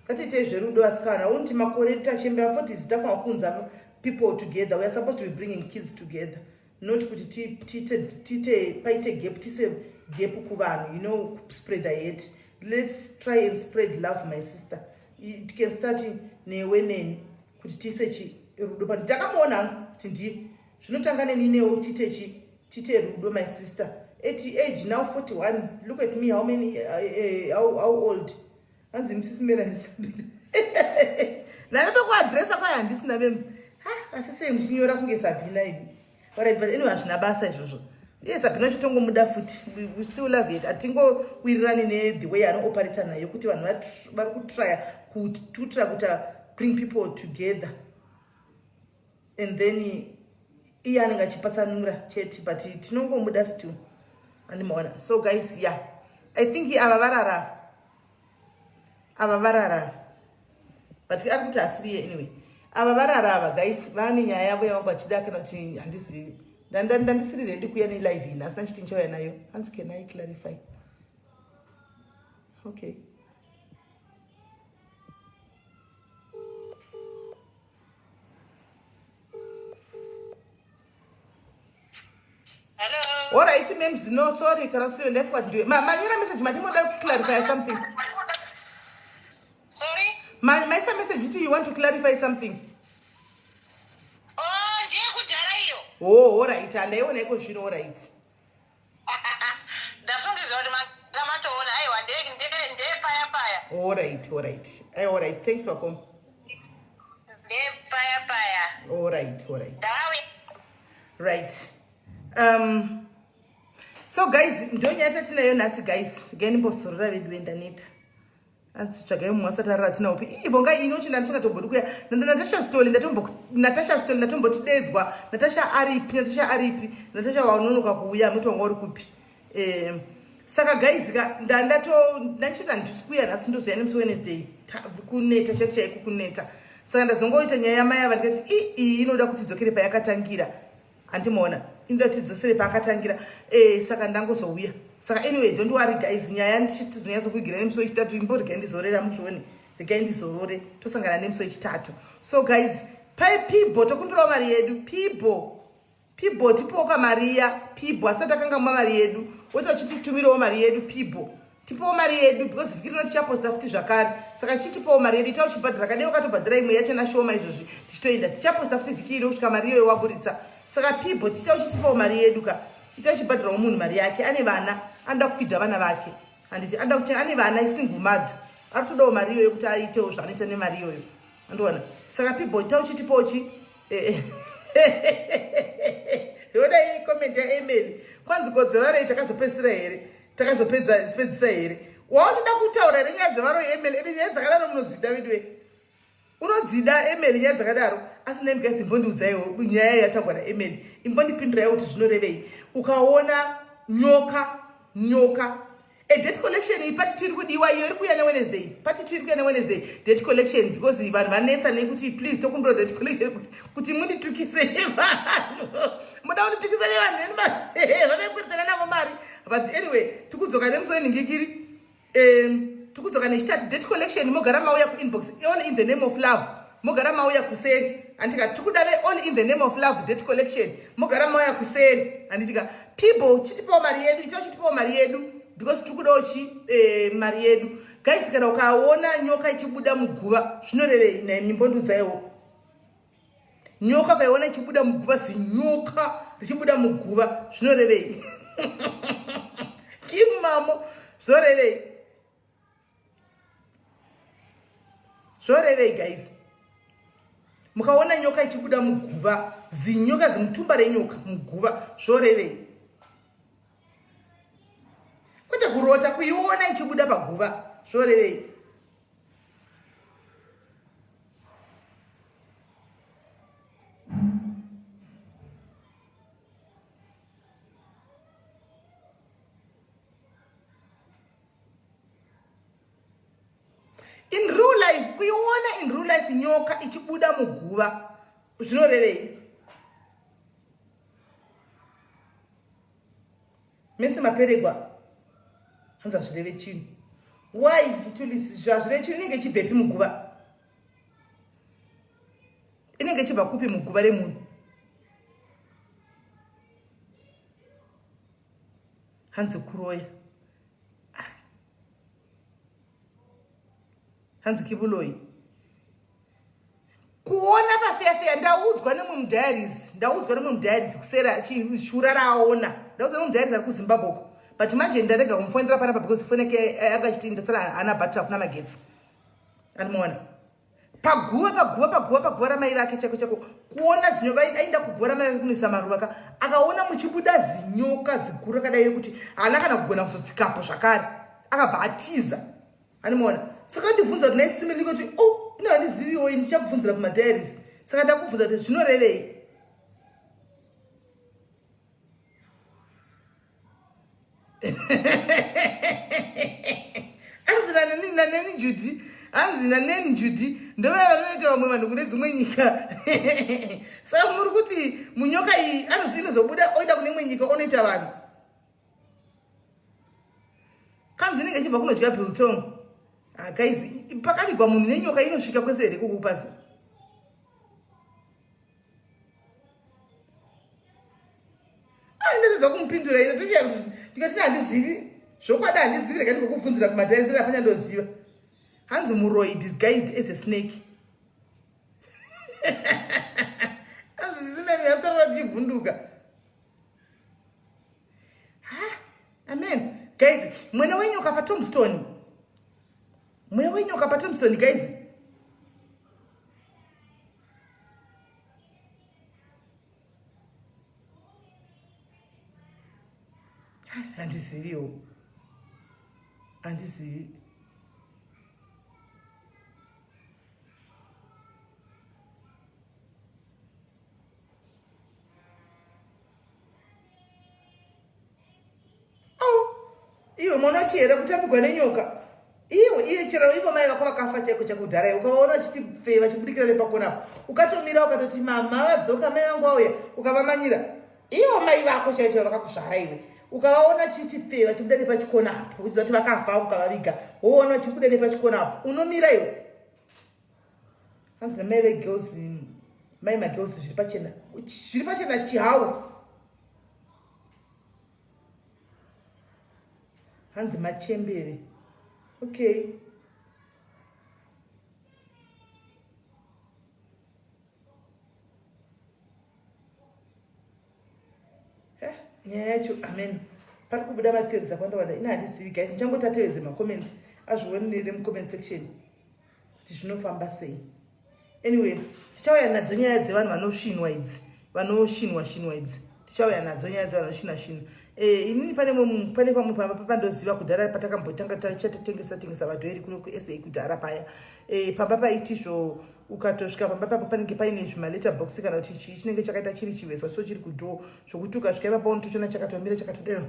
Ngatiitei zverudo asikana. Unti makore tachembera 40s, tafanira kuunza people together. We are supposed to be bringing kids together, not kuti tiite paite gap, tise gap kuvanhu, spread the hate. Let's try and spread love, my sister. It can start newe neni, kuti tiise chi rudo pano. Takamuona hangu kuti ndiye zvinotanga neni newo, tiite chi tiite rudo, my sister. At age now 41, look at me, how many how old? Hanzi msisimera ndisabina. Ndatokuadresa kwaye handisina mems. Ha, asi sei muchinyora kunge Sabina imi? Alright, but anyway hazvina basa izvozvo. Iye Sabina chitongomuda futi. We still love it. Hatingowirirani ne the way anooperata nayo kuti vanhu vari kutrya kuti tutra kuti bring people together. And then iye anenge achipatsanura chete but tinongomuda still. Andimaona. So guys, yeah. I think ava varara. Ava varara. But ari kuti asiriye anyway. Ava varara ava guys vane nyaya yavo yavanga vachida kana kuti handizivi. Ndandisiri ready kuuya nelive ini asi ndachiti ndichauya nayo. Hanzi can I clarify? Okay. Hello. All right, ma'am. No, sorry, kana sio ndefu kwati ndiwe. Ma manyora message mati moda clarify something. Sorry? Ma maisa message kuti you want to clarify something. Oh, ndiye kudhara iyo. Oh, all right. Andaiona iko zvino all right. Ndafungidzwa kuti manga matoona. Aiwa, ndiye ndiye ndiye paya paya. All right, all right. Eh, all right. Thanks wakom. Ndiye paya paya. All right, all right. Ndawe. Right. So guys, ndonyaya tatinayo nhasi guys. Regai ndimbozorora vedu vendaneta. Anzi tsvagai mumwe asati arara atina upi. Ii vonga ini uchi ndandisingatombodi kuya. Natasha Stoli ndatombo Natasha Stoli ndatombotidedzwa. Natasha aripi? Natasha aripi? Natasha wanonoka kuuya muti wanga uri kupi? Saka guys ka ndandato ndachita handisi kuuya nhasi ndozoya nemusi Wednesday. Kuneta chaiko chaiko kuneta. Saka ndazongoita nyaya yamai ava ndikati ii iyi inoda kuti idzokere payakatangira. Andimuona inoda kuti idzosere paakatangira. Saka ndangozouya. Saka anyway don't worry guys, nyaya ndichitizonyatsokuigira nemusi wechitatu. Imbo regai ndizorera muzvione. Regai ndizorore tosangana nemusi wechitatu. So guys, pai Pibo tokumbirawo mari yedu. Pibo. Pibo tipoka mari ya Pibo asati akangamwa mari yedu. Woti vachititumirawo mari yedu Pibo. Tipowo mari yedu because vhiki rino tichaposta futi zvakare. Saka chitipowo mari yedu ita uchibhadhara kadai wakatobhadhara imwe yacho nashoma izvozvi tichitoenda. Tichaposta futi vhiki ino kusvika mari iyoyo waburitsa. Saka Pibo ticha uchitipowo mari yedu ka. Ita uchibhadharawo munhu mari yake. Ane vana, anoda kufidha vana vake. Handiti anoda kuti ane vana isingle mother. Ari kutodawo mari iyoyo kuti aitewo zvaanoita nemari iyoyo. Andiona. Saka Pibo ita uchitipowo chi yoda iyi comment ya Emily. Kwanzi kodzevarei takazopedzisira here? Takazopedzisa here? Wauchida kutaura nenyaya dzevaroyi Emily, ende nyaya dzakadaro munodzida veduwe. Unodzida Emily nyaya dzakadaro. Asi nai guys imbondiudzaiwo nyaya yatagwa na Emily. Imbondipinduraiwo kuti zvinorevei. Ukaona nyoka nyoka A debt collection iyi part 2 iri kudiwa iyo iri kuuya neWednesday. Part 2 iri kuuya neWednesday. Debt collection because vanhu vanetsa nekuti please tokumbira debt collection kuti munditukise nevanhu. Muda kunditukisa nevanhu neni vavekuridzana navo mari. But anyway, tikudzoka nemusi wenhingikiri. Tikudzoka nechitatu debt collection mogara mauya kuinbox all in the name of love. Mogara mauya kuseri. Andika tikuda ve all in the name of love debt collection. Mogara mauya kuseri. Anditika people chitipawo mari yedu, ita chitipawo mari yedu because tikudawo chi mari yedu. Guys, kana ukaona nyoka ichibuda muguva zvinorevei? Naye mimbondudzaiwo. Nyoka ukaiona ichibuda muguva, zinyoka richibuda muguva zvinorevei? Kim mamo zvorevei? Zvorevei guys? Mukaona nyoka ichibuda muguva, zinyoka zimutumba renyoka muguva, zvorevei? Kwete kurota, kuiona ichibuda paguva, zvorevei? In real life, kuiona in real life nyoka ichibuda muguva zvinorevei? Mese maperegwa hanzi hazvireve chinhu. Why Tulisi zvazvireve chinhu? Inenge ichibvepi muguva? Inenge ichibva kupi muguva remunhu? Hanzi kuroya. Hanzi kibuloi. Kuona pafeyafeya ndaudzwa nemumwe mudiaries, ndaudzwa nemumwe mudiaries kusera chishura raaona. Ndaudzwa nemumwe mudiaries ari kuZimbabwe uko. But manje ndarega kumufonera panapa because fone yake anga achiti ndasara haana battery hakuna magetsi. Andimuona. Paguva paguva paguva paguva ramai vake chako chako kuona zinyoka aenda kuguva ramai vake kunoisa maruva ka akaona muchibuda zinyoka ziguru rakadai rekuti haana kana kugona kuzotsikapo zvakare akabva atiza animaona saka ndibvunza kuti naisime ndikoti o oh, ino handiziviwo ini ndichakubvunzira kumadiaries saka ndakubvunza kuti zvinorevei. Hanzi naneni Judy, hanzi naneni Judy ndovaya vanoita vamwe vanhu kune dzimwe nyika. Saka muri kuti munyoka iyi inozobuda oenda kune imwe nyika onoita vanhu. Kanzi inenge ichibva kunodya biltong. Ah, guys, pakavigwa munhu nenyoka inosvika kwese here kukupasi? Ndadzidza kumupindura ine toshaya kuti ndikati handizivi zvokwadi handizivi rega ndingokubvunzira kumadhaizira apana ndoziva. Hanzi muroyi disguised as a snake. Hanzi zimeni yatorora tichivhunduka. Ha, amen. Guys, mwena wenyoka patombstone. Mweya wenyoka patombstone guys. Handiziviwo, handizivi. Iwe mwana wachihera kutambigwa nenyoka iwe iwe chero ivo mai vako vakafa chaiko chakudhara iwe ukavaona vachiti pfee vachibudikira nepakona apo ukatomira ukatoti mama vadzoka mai vangu vauya ukavamanyira ivo mai vako chaivo chaivo vakakuzvara iwe ukavaona chiti pfee vachibuda nepachikona apo uchiziva kuti vakafa ukavaviga woona vachibuda nepachikona apo unomira iwe. Hanzi namai vegirls mai magirls zviri pachena zviri pachena chihau. Hanzi machembere. Okay. Nyaya yacho amen. Pari kubuda matheories akawanda wanda. Ini handizivi guys. Ndichangoti atevedze macomments. Azvionere mucomment section kuti zvinofamba sei. Anyway, tichauya nadzo nyaya dzevanhu vanoshinwa idzi. Vanoshinwa shinwa idzi. Tichauya nadzo nyaya dzevanhu vanoshina shina. Inini pane mumwe, pane pamwe pamba pandoziva kudhara patakambotanga tachatengesa tengesa vadhoeri kuno kuSA kudhara paya. Pamba paiti zvo ukatosvika pamba papo panenge paine zvimaletter box kana kuti chii chinenge chakaita chiri chivezwa so chiri kudhoo zvokuti ukasvika ipapo unotochiona chakatomira chakatodero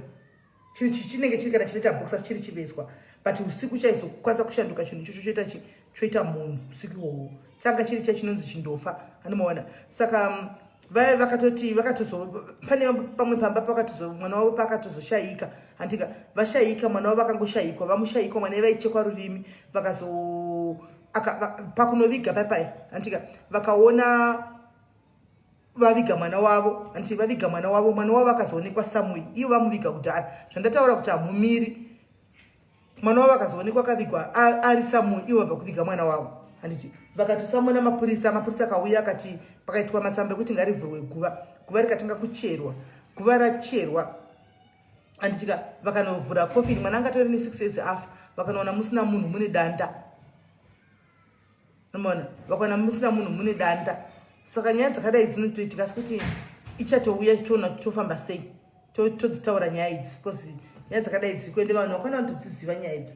chiri chinenge chiri kana chiletter box asi chiri chivezwa but usiku chaizokwanisa kushanduka chinhu ichocho choita chi choita munhu usiku ihwohwo changa chiri cha chinonzi chindofa anomaona. Saka vaya vakatoti vakatozo pane pamwe pamba pakatozo mwana wavo pakatozoshayika handika vashayika mwana wavo vakangoshayikwa vamushayikwa mwana vaichekwa rurimi vakazo pakunoviga papai handika vakaona vaviga mwana wavo handiti vaviga mwana wavo mwana wavo akazoonekwa somewhere ivo vamuviga kudhara zvandataura kuti hamumiri mwana wavo akazoonekwa akavigwa ari somewhere ivo vabva kuviga mwana wavo handiti vakatosamona mapurisa mapurisa akauya akati pakaitwa matsamba ekuti ngarivhurwe guva guva rikatanga kucherwa guva racherwa handitika vakanovhura coffin mwana anga atori ne6 years afa vakanoona musina munhu mune danda unoona vakaona musina munhu mune danda saka nyaya dzakadai dzinotoitika asi kuti ichatouya toona kuti tofamba sei todzitaura nyaya idzi because nyaya dzakadai dziri kuende vanhu vakwana vanotodziziva nyaya idzi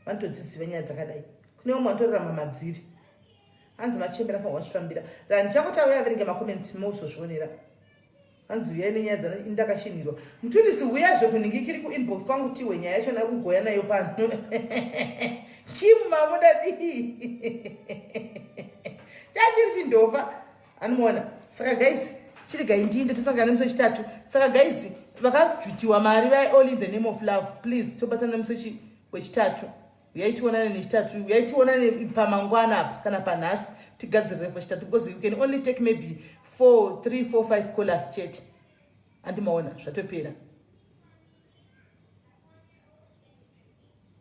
vanotodziziva nyaya dzakadai kune vamwe vanotorarama madziri hanzi machembera fanirwa kuzvifambira randichangoti auya averenge macomments mozozvionera Hanzi huyai nenyaya dzana ini ndakashinhirwa. Mtundisi huyazve kunhingikiri kuinbox kwangu tihwe nyaya yacho nakugoya nayo pano. Kim mamuda dii. Chachiri chindofa. Anomuona. Saka guys, chirigai ndiinde tosangana nemusi wechitatu. Saka guys, vakajutiwa mari vai all in the name of love. Please tobatana nemusi wechitatu. Uyai tionane nechitatu, uyai tionane pamangwana apa kana panhasi tigadzirire for chitatu because you can only take maybe 4 3 4 5 callers chete. Andimaona zvatopera.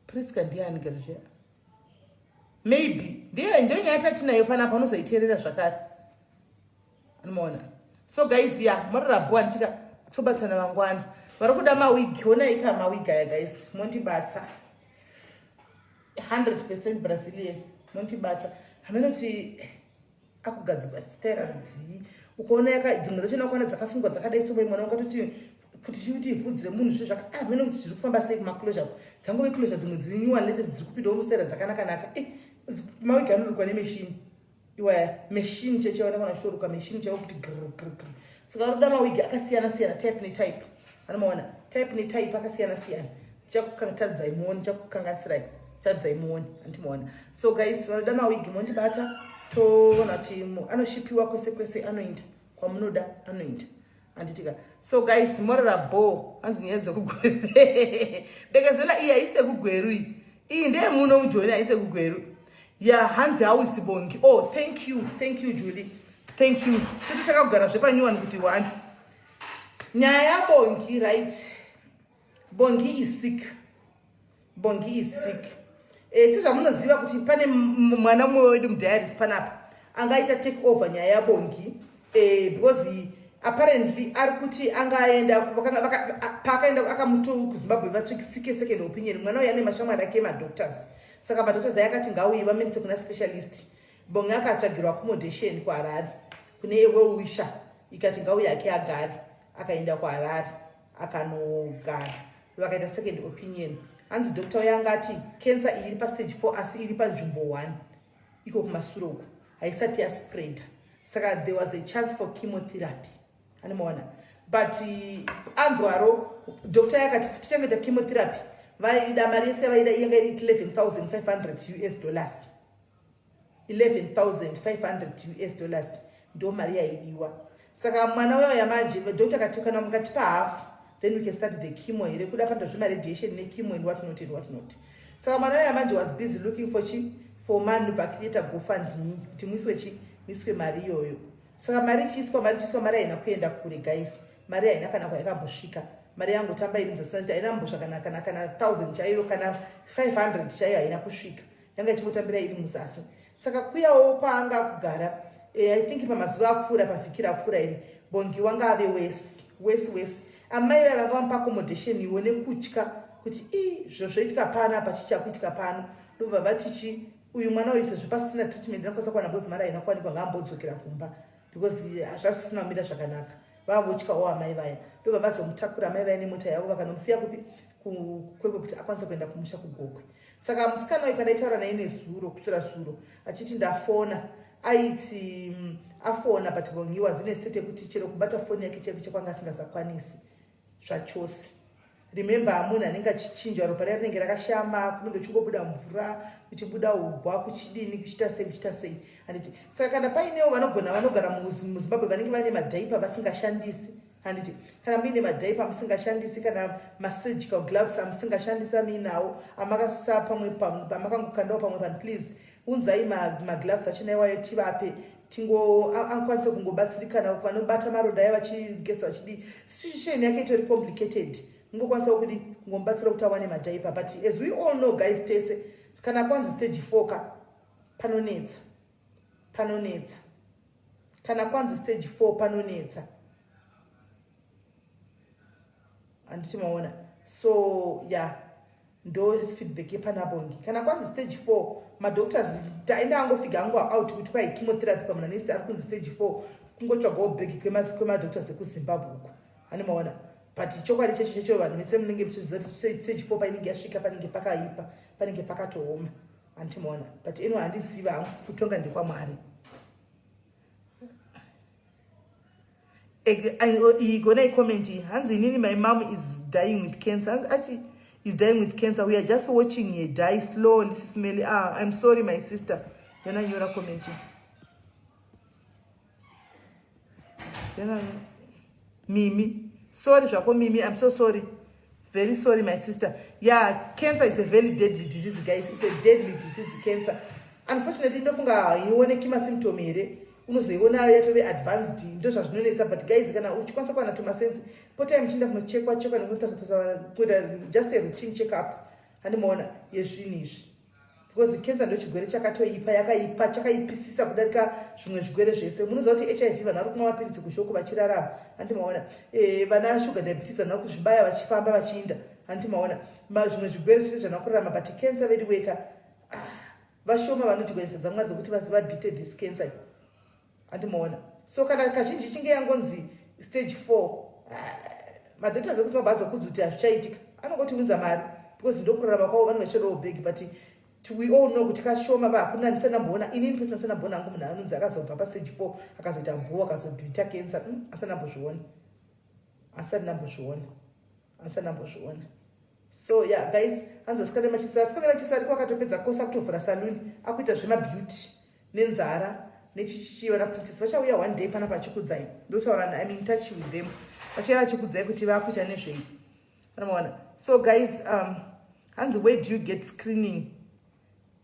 Priska ndiani gara zviya? Maybe ndiyo ndiyo nyaya tatinayo panapa unozoiteerera zvakare. Anomaona. So guys, yeah, morara bho antika tobatsana mangwana. Vari kuda mawig, honai ka mawig aya guys, mondibatsa. 100% Brazilian, mondibatsa. Hameno kuti akugadzirwa stera rudzii. Ukaona yaka dzimwe dzacho ukaona dzakasungwa dzakadai so mwana ungatoti kuti chiuti ivhudzi remunhu zve zvaka ah mene kuti zviri kufamba sei kumaclosure dzangove closure dzimwe dziri new one latest dziri kupindawo mustera dzakanaka naka eh mawigi anorukwa nemeshini iwaya machine chaicho yaona kana uchitoruka machine chaiwo kuti grr saka unoda mawigi akasiyana siyana type netype anomaona type netype akasiyana siyana chakutaridzai muone chakukanganisirai taridzai muone andimaona so guys vanoda mawigi mondibata toona kuti anoshipiwa kwese kwese anoinda kwamunoda anoinda anditika so guys morera bho hanzi nyaya dzekugweru bekezela iyi haisi yekugweru iyi iyi ndeyemuno mujoni haisi yekugweru ya hanzi hauisi bongi oh thank you thank you julie thank you tete takakugara zvepanyuwani kuti wani nyaya yabongi right bongi is sick Bongi is sick. Eh, sezvamunoziva kuti pane mwana mumwe wedu mudiaries panapa angaita take over nyaya yaBongi eh, because he, apparently ari kuti anga aenda paakaenda akamuto kuZimbabwe vatsvikisike second opinion mwana uyu ane mashamwari ake madoctors saka madoctors aye akati ngauye vamuendese kuna specialist Bongi akatsvagirwa accommodation kuHarare kune well wisher ikati ngauye ake agare akaenda kuHarare akanogara vakaita second opinion hanzi doctor uya anga ati cancer iyi iri pastage 4 asi iri panzvimbo 1 iko kumasure uku haisati yaspreada saka there was a chance for chemotherapy animaona but eh, anzwaro doctor yakati tichangeta chemotherapy vaida mari yese vaida iyanga iri 11500 us dollars 11500 us dollars ndo mari yaidiwa saka mwana uya uya manje doctor akati kana mukatipa hafu then we can start the chemo here kuda panoita zvemaradiation nechemo and what not and what not saka mwana uya manje was busy looking for chi for money ndobva create gofund me kuti muiswe chi muiswe mari iyoyo saka mari ichiiswa mari ichiiswa mari haina kuenda kure guys mari haina kana kwayakambosvika mari yangotamba iri muzasati haina mbosva kana kana kana 1000 chaiyo kana 500 chaiyo haina kusvika yanga ichingotambira iri muzasi saka kuyawo kwaanga kugara eh, i think pamazuva apfuura pavhiki rapfuura iri bongi wanga ave wesi wesi wesi amai vaya vanga vamupa accommodation iwo nekutya kuti i zviro zvoitika pano apa chii chakuitika pano ndobva vati chi uyu mwana uyu sezvo pasina treatment inokwanisa kuwana because mari haina kuwanikwa ngaambodzokera kumba because eh, zvasisina kumira zvakanaka vavotyawo amai vaya ndobva vazomutakura amai vaya nemota yavo vakanomusiya kupi kukwekwe kuti akwanise kuenda kumusha kugokwe saka musikana uyu pandaitaura naye nezuro kuswera zuro achiti ndafona aiti mm, afona but he was in a state yekuti chero kubata foni yake chaiko chakwanga asingazakwanisi zvachose remember munhu anenge achichinja ropa riya rinenge rakashama kunenge kuchingobuda mvura kuchibuda ugwa kuchidini kuchiita sei kuchiita sei handiti saka kana painewo vanogona vanogara muzimbabwe vanenge vaine madhaipa vasingashandisi handiti kana muine madhaipa amusingashandisi kana masurgical gloves amusingashandisi amuinawo amakasa pamwe amakangokandawo pamwe panhu please unzai magloves achona iwayo tivape tingo akwanise kungobatsirikana vanobata maronda aya vachigesa vachidii situation yake itori complicated ungokwanisawo kudi kungomubatsira kuti awane madhaipa but as we all know guys tese kana kwanzi stage four ka panonetsa panonetsa kana kwanzi stage 4 panonetsa handiti maona so ya yeah, ndo feedback yepanabongi kana kwanzi stage 4 madoctors taenda angofiga angu out kuti kwai chemotherapy pamunhu anesi ari kunzi stage 4 kungotsvagawo bhegi kwemadoctors ekuzimbabwe uko hani maona but chokwadi checho checho vanhu vese munenge muchiziva kuti stage 4 painenge yasvika panenge pakaipa panenge pakatooma handiti maona but anyway handiziva hangu kutonga ndekwamwari igona icomment hanzi inini my mom is dying with cancer hanzi achi is dying with cancer we are just watching her die slowly sismely ah i'm sorry my sister ndananyora comment Mimi sorry zvako Mimi I'm so sorry very sorry my sister yeah cancer is a very deadly disease guys it's a deadly disease cancer unfortunately ndofunga haioneki masymptom here unozoiona yatove advanced ndozvazvinonetsa but guys kana uchikwanisa kuwana tumasense potai muchienda kunochekwa chekwa nekunotasatasa kuita just a routine check up handimaona yezvinhu izvi because cancer ndochigwere chakatoipa yakaipa chakaipisisa kudarika zvimwe zvigwere zvese munoziva kuti hiv vanhu vari kumwa mapiritsi kushoko vachirarama hanti maona e, vana sugar diabetes vanhu vari kuzvibaya vachifamba vachiinda hanti maona zvimwe zvigwere zvese zvana kurarama but cancer vedu weka ah, Vashoma vanoti kunyasha dzaMwari dzekuti vabite this cancer. Andimaona. So kana kazhinji ichinge yangonzi stage 4, madoctors ekuZimbabwe azokudzi kuti hazvichaitika, anongoti unza mari because ndokurarama kwavo, vanenge vachitodawo bhegi. But we all know kuti kashoma va hakuna. Ndisanamboona inini pesina, ndisanamboona hangu munhu anonzi akazobva pastage 4 akazoita bho, akazobhita cancer. Asanambozviona, asati ndambozviona, asati ndambozviona. So yeah guys, hanzi asikana machipsi, asikana machipsi ariko, akatopedza kosa, akutovhura saluni, akuita zvemabeauty nenzara nechichichi. Vana Princess vachauya one day pana pachikudzai, ndotaura, I'm in touch with them, vachauya vachikudzai kuti vakuita nezvei, anomaona. So guys, hanzi where do you get screening?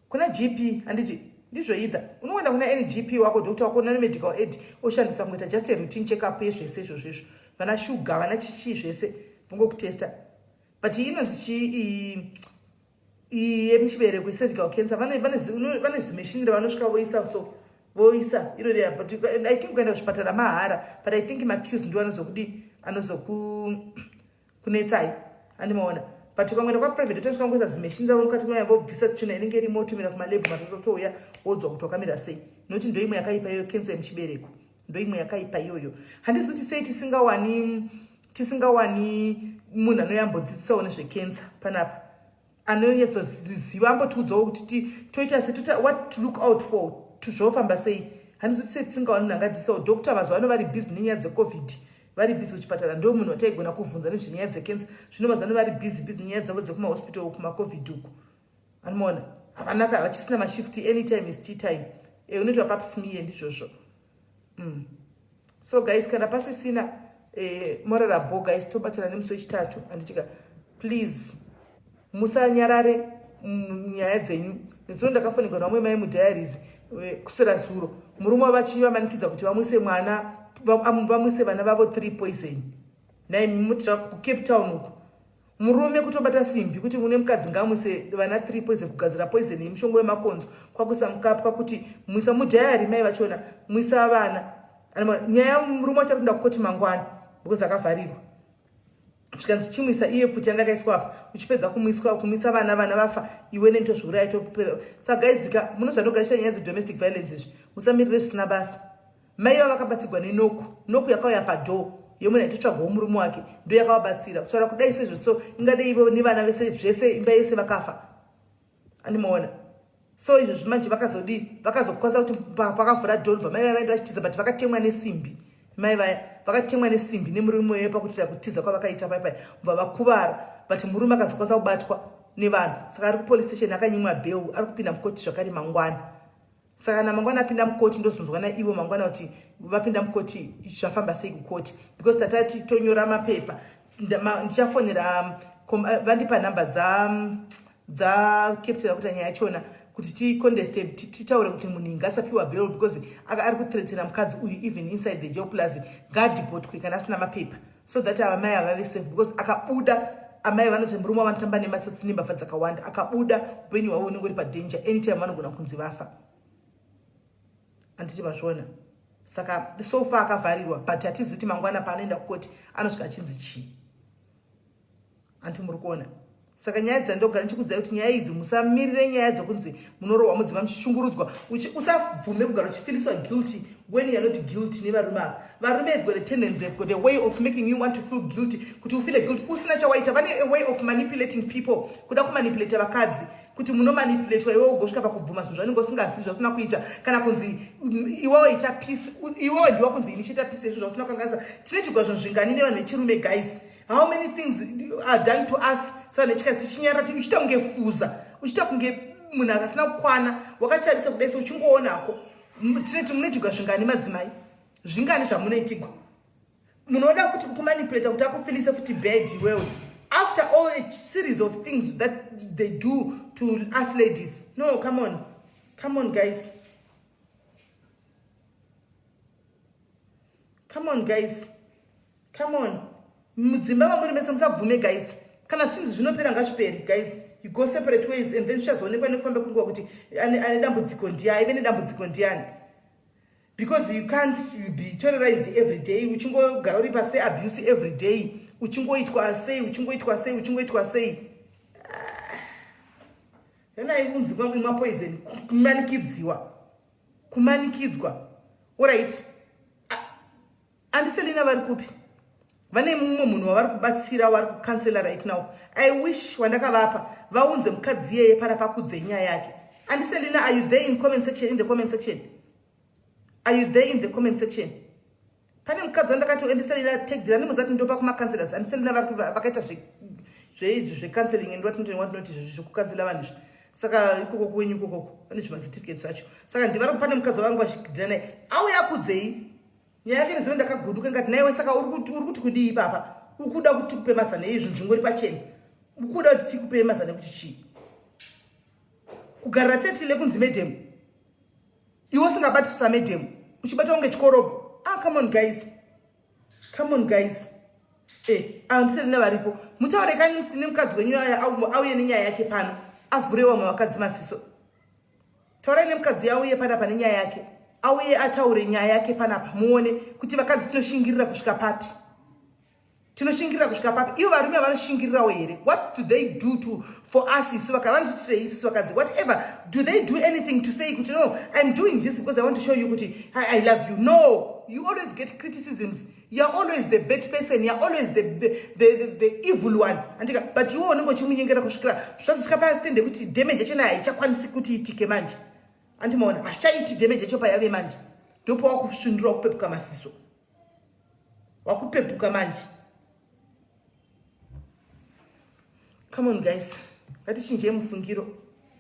Kuna GP, handiti ndizvo? Either unoenda kuna any GP wako, doctor wako, nane medical aid, oshandisa kungoita just a routine checkup yezvese izvozvo izvo, vana shuga, vana chichii, zvese vongokutesta. But inonzi chii yemuchibereko, cervical cancer, vane zvimeshini ravanosvika voisa, so voisa iro ria. But I think ukaenda kuzvipatara mahara, but I think maqueues ndo anozokudi, anozokunetsai, andimaona. But ukangoenda kwaprivate, tosvika ngoisa zimeshini ravo mukati, vobvisa tsvina inenge irimo, otumira kumalab, mazazotouya wodzwa kuti wakamira sei. Nokuti ndo imwe yakaipa iyoyo, cancer yemuchibereko, ndo imwe yakaipa iyoyo. Handisi kuti sei tisingawani munhu anoyambodzidzisawo nezvecancer panapa, anonyatsoziva, ambotiudzawo kuti toita se what to look out for, zvofamba sei. Handisi kuti sei tisingawani munhu angadzidzisawo. Doctor mazuva ano vari busy nenyaya dzeCovid, vari busy kuchipatara. Ndo munhu wataigona kuvhunza nezvenyaya dzecancer. Zvino mazuva ano vari busy busy nenyaya dzavo dzekumahospital, kumaCovid uku, anomaona. Havanaka, havachisina mashift, anytime is tea time. Unoitwa pap smear, ndizvozvo. So guys, kana pasisina, morara bo guys, tobatsira nemusi wechitatu, handitika? Please musanyarare nyaya dzenyu. Nezuro ndakafonegwa nevamwe mai mudiaries, kuswera zuro murume vachivamanikidza kuti vamwise mwana, vamwise vana vavo three poison. Naimutira kuCape Town uku, murume kutobata simbi kuti mune mukadzi ngaamwise vana three poison, kugadzira poison yemushongo wemakonzo, kwakuisa mukapwa kuti mwisa mudiary. Mai vachona mwisa vana. Nyaya murume wacho arikuenda kukoti mangwana because akavharirwa. Zvikanzi chimwisa iye pfuti yanga akaiswa apa, uchipedza kumwiswa, kumwisa vana, vana vafa, iwe nendotozviuraya, topera. Saka guysika, munozvandogarisha nyaya dzedomestic violence izvi, musamirire zvisina basa. Mai vava vakabatsigwa nenoku noku yakauya padoor yemunhu aitotsvagawo murume wake, ndo yakavabatsira kutaura kudai sezvo. So ingadei ivo nevana vese, zvese, imba yese vakafa, andimaona. So izvozvi manje vakazodii? Vakazokwanisa kuti pakavhura door, bva mai vaya vaenda vachitiza, but vakatemwa nesimbi. Mai vaya vakatemwa nesimbi nemurume weyo pakutira kutiza kwavakaita paipai, bva vakuvara. But murume akazokwanisa kubatwa nevanhu, saka ari kupolice station, akanyimwa bail, ari kupinda mukoti zvakare mangwana. Saka kana mangwana apinda mukoti, ndozonzwa naivo mangwana kuti vapinda mukoti, zvafamba sei kukoti, because tatati tonyora mapepa. Ndichafonera vandipa nhamba dzacaptain akuti nyaya yachona kuti ticonteste, titaure kuti munhu ingasapiwa bail because ari kuthreatena mukadzi uyu even inside the jail, plus ngaadhipotwe kana asina mapepa, so that ava mai havave safe, because akabuda, amai vanoti murume wavanotamba nematsotsi nembavha dzakawanda, akabuda upenyu hwavo unenge uri padanger, anytime vanogona kunzi vafa, handiti mazviona? Saka so far akavharirwa, but hatizivi kuti mangwana paanoenda kukoti anosvika achinzi chii, anti muri kuona? Saka nyaya dzandogara ndichikudzai kuti nyaya idzi, musamirire nyaya dzokunzi munorohwa mudzimba, muchishungurudzwa. Usabvume kugara uchifiliswa guilty when you are not guilty nevarume ava. Varume have got a tendency, have got a way of making you want to feel guilty, kuti ufile guilty usina chawaita. Vane a way of manipulating people, kuda kumanipulata vakadzi kuti munomanipulatwa, iwe ugosvika pakubvuma zvinhu zvaunenge usingazivi, zvausina kuita, kana kunzi iwewe ita peace, iwewe ndiwa kunzi initiate peace yezvinhu zvausina kukanganisa. Tine chigwa zvinhu zvingani nevanhu vechirume? Guys, how many things are done to us savanhu vechikadzi tichinyarara, uchiita kunge fuza, uchiita kunge munhu akasina kukwana, wakatarisa kudai, so uchingoonako. Tineti munoitigwa zvingani, madzimai? Zvingani zvamunoitigwa? Munoda futi kukumanipulata kuti akufilise futi bad iwewe, after all a series of things that they do to us ladies. No, come on, come on guys, come on guys, come on. Mudzimba mamuri mese musabvume guys. Kana zvichinzi zvinopera, ngazvipere guys. You go separate ways and then zvichazoonekwa nekufamba kwenguva kuti ane dambudziko ndiani, aive nedambudziko ndiani, because you can't be terrorized every day, uchingogara uri pasi peabuse every day, uchingoitwa sei, uchingoitwa sei, uchingoitwa sei. Ah. Renai kunzi imwa poison kumanikidziwa. Kumanikidzwa. Alright. Andiselina vari kupi? Vane mumwe munhu wavari kubatsira wari kukansela right now. I wish wandakavapa vaunze mukadzi iyeye pana pakudze nyaya yake. Andiselina, are you there in comment section in the comment section? Are you there in the comment section? Pane mukadzi wandakati Andiselina take the andimuziva kuti ndopa kuma counselors. Andiselina vari vakaita zveizvi zvecounseling and what not and what not izvi zvekukansela vanhu izvi. Saka ikoko kwenyu ikokoko pane zvimacertificates zvacho. Saka ndivari pane mukadzi wavangu vachidira naye. Auya akudzei? Nyaya yake nezuro ndakaguduka ndikati naiwe saka uri kuti kudii ipapa? Ukuda kuti tikupe mazano ei zvinhu zvingori pachena. Ukuda kuti tikupe mazano ekuti chii? Kugarira tetile kunzi madam. Iwe usingabatisa madam. Uchibata kunge chikorobho. Ah come on guys. Come on guys. Eh, andisiri nevaripo. Mutaure kani nemukadzi wenyu aya auye nenyaya yake pano. Avhure vamwe vakadzi maziso. Taurai nemukadzi auye panapa nenyaya yake. Auye ataure nyaya yake panapa muone kuti vakadzi tinoshingirira kusvika papi. Tinoshingirira kusvika papi. Ivo varume vanoshingirirawo here? What do they do to for us isu vakadzi? Vanotiitirei isusu vakadzi? Whatever. Do they do anything to say kuti no, I'm doing this because I want to show you kuti I love you. No. You always get criticisms. You're always the bad person. You're always the evil one. Andika, but iwe unenge uchimunyengera kusvikira zvazosvika pastand yekuti damage yacho nayo haichakwanisi kuti itike manje. Andimaona, hazvichaiti damage yacho payave manje. Ndipo wakusvindura wakupepuka masiso. Wakupepuka manje. Come on guys. Ngatichinjei mufungiro.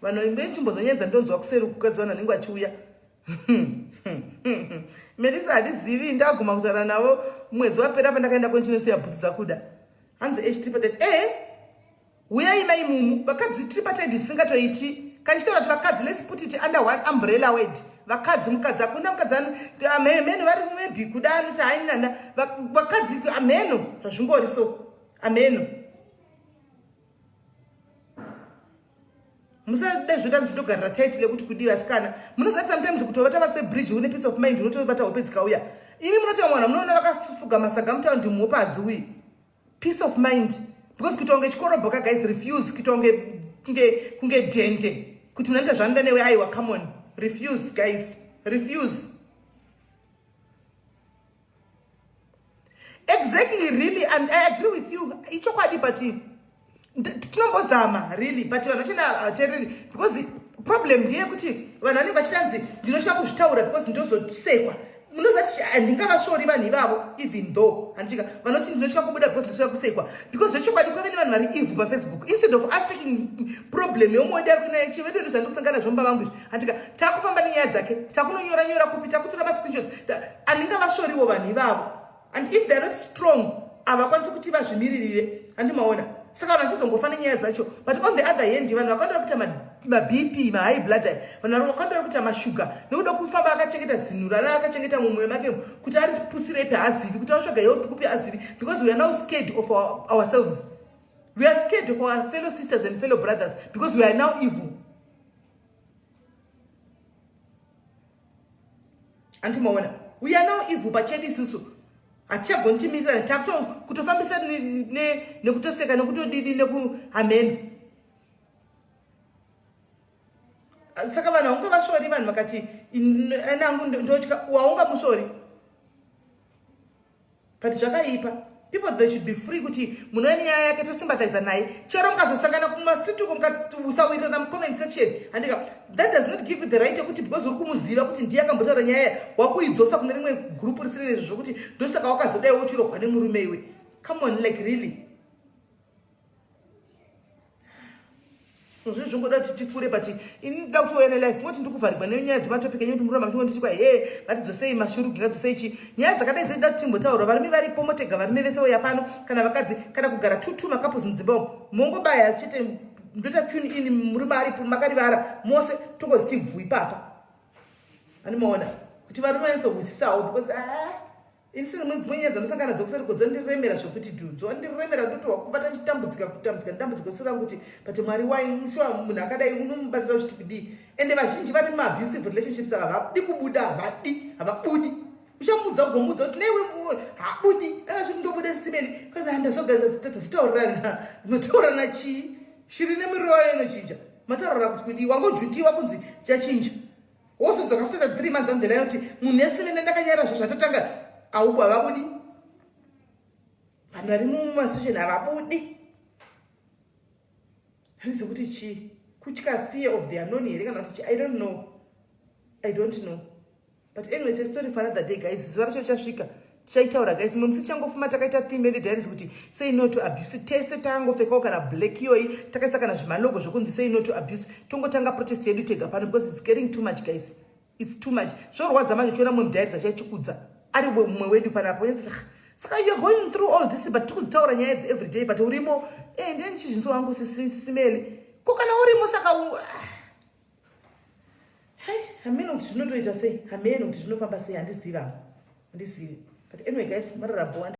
Vanhu vembe chimbozonyedza ndonzwa kuseri kukadzi vanhu vanenge vachiuya. Melissa handizivi ndaguma kutaura navo mwedzi wapera pandakaenda kwenchinosiya bhutsu dzakuda. Hanzi H tripartite. Eh? Huyai mai mumu. Vakadzi tripartite zvisingatoiti. Kanchitaura kuti vakadzi let's put it under one umbrella word. Vakadzi mukadzi hakuna mukadzi amheno vari maybe kuda anoti hainana vakadzi amheno zvazvingori so amheno. Musade zvoda nzinogarira title yekuti kudii vasikana. Munoziva sometimes kutovata pasi pebridge une peace of mind unotovata hope dzikauya. Imi munoti vamwe vanhu munoona vakafuga masaga mutaundi muhope hadziuyi. Peace of mind. Because kuita kunge chikorobhoka guys refuse kuita kunge dhende. Kuti munoita zvanoda newe aiwa come on. Refuse guys. Refuse. Exactly really and I agree with you. Ichokwadi but tinombozama really but vanhu vachina hatereri because problem ndeyekuti vanhu vanenge vachitanzi ndinotya kuzvitaura because ndozosekwa. Munoziva kuti handingavasvori vanhu ivavo even though handichika vanoti ndinotya kubuda because ndinotya kusekwa because zvechokwadi kwave nevanhu vari evil pafacebook instead of us taking problem yomwe wedu ari kunaye chivedu edu zvandiri kusangana nazvo mumba vangu izvi handika takufamba nenyaya dzake takunonyora nyora kupi takutora mascreenshots handingavasvoriwo vanhu ivavo and if they're not strong havakwanisi kuti vazvimiririre handimaona saka vanhu vachizongofa nenyaya dzacho but on the other hand vanhu vakawanda vari kuita mabp mahigh blood aya vanhu vakawanda vari kuita mashuga nekuda kufamba akachengeta zinhu rana akachengeta mumwoyo make kuti aripusirepi haazivi kuti anotsvaga help kupi haazivi because we are now scared of ourselves. We are scared of our fellow sisters and fellow brothers because we are now evil. Andimaona we are now evil pachedu isusu hatichagoni timirirana takutofambisa nekutoseka nekutodidi nekuhameno. Saka vanhu haungavasvori vanhu vakati anangu ndotya waungamusvori but zvakaipa. People they should be free kuti munhu ane nyaya yake tosympathiza naye chero mukazosangana kumastreet uko mukasawirirana mucomment section handika that does not give you the right yekuti because uri kumuziva kuti ndiye akambotaura nyaya wakuidzosa kune rimwe group risiri nezvo zvokuti ndosaka wakazodai wochirohwa nemurume iwe. Come on, like really. Zvinhu zvingoda kuti tikure but ini ndoda kuti uye nelife ngoti ndiri kuvharigwa nenyaya dzematopic enyu kuti muramba muchingonditi kwa he ngatidzosei mashurugi ngatidzosei chii nyaya dzakadai dzinoda kuti timbotaurwa varume varipo motega varume vese uya pano kana vakadzi kana kugara 2 macouples mudzimba umu mongobaya chete ndoita tune in murume aripo makarivara mose tongozi tibvu ipapa animaona kuti varume vanyatsohwisisawo because ah ini dzimwe nyaya dzandosangana nadzo kuseri ko dzondiremera zvekuti dhu dzondiremera ndoti wakubata ndichitambudzika kutambudzika ndambudziko sura kuti but mwari wai sure munhu akadai unomubatsira uchiti kudii ende vazhinji vari muabusive relationships ava havadi kubuda havadi havabudi uchamuudza ugomuudza kuti newe haabudi akachiti ndobuda simeni kazi handazogara tazotaurirana notaurirana chii shiri nemiroyo inochinja. Mataurira kuti kudii? Wangojutiwa kunzi chachinja. Wozodzoka futi after 3 months down the line kuti munhu nesimene ndakanyara zvo zvatotanga aubu havabudi. Vanhu vari mumasituation havabudi. Handizi kuti chii? Kutya fear of the unknown here kana kuti chii? I don't know. I don't know. But anyway, it's a story for another day, guys. Zuva racho richasvika. Tichaitaura, guys. Mumwe musi tichangofuma takaita theme yedu diaries kuti say no to abuse. Tese tangopfekawo kana black iyoyi, takaisa kana zvimalogo zvokunzi say no to abuse. Tongotanga protest yedu tega pano because it's getting too much, guys. It's too much. Zvorwadza manje uchiona mumwe mudiaries achachikudza. Ari mumwe wedu panapo. Saka you're going through all this, but tikudzitaura nyaya idzi every day, but urimo. Then chizvinzo wangu sisimele. Ko kana urimo saka Hey, hameno kuti zvinotoita sei, hameno kuti zvinofamba sei, handizivi hangu, handizivi. But anyway guys, mararabho.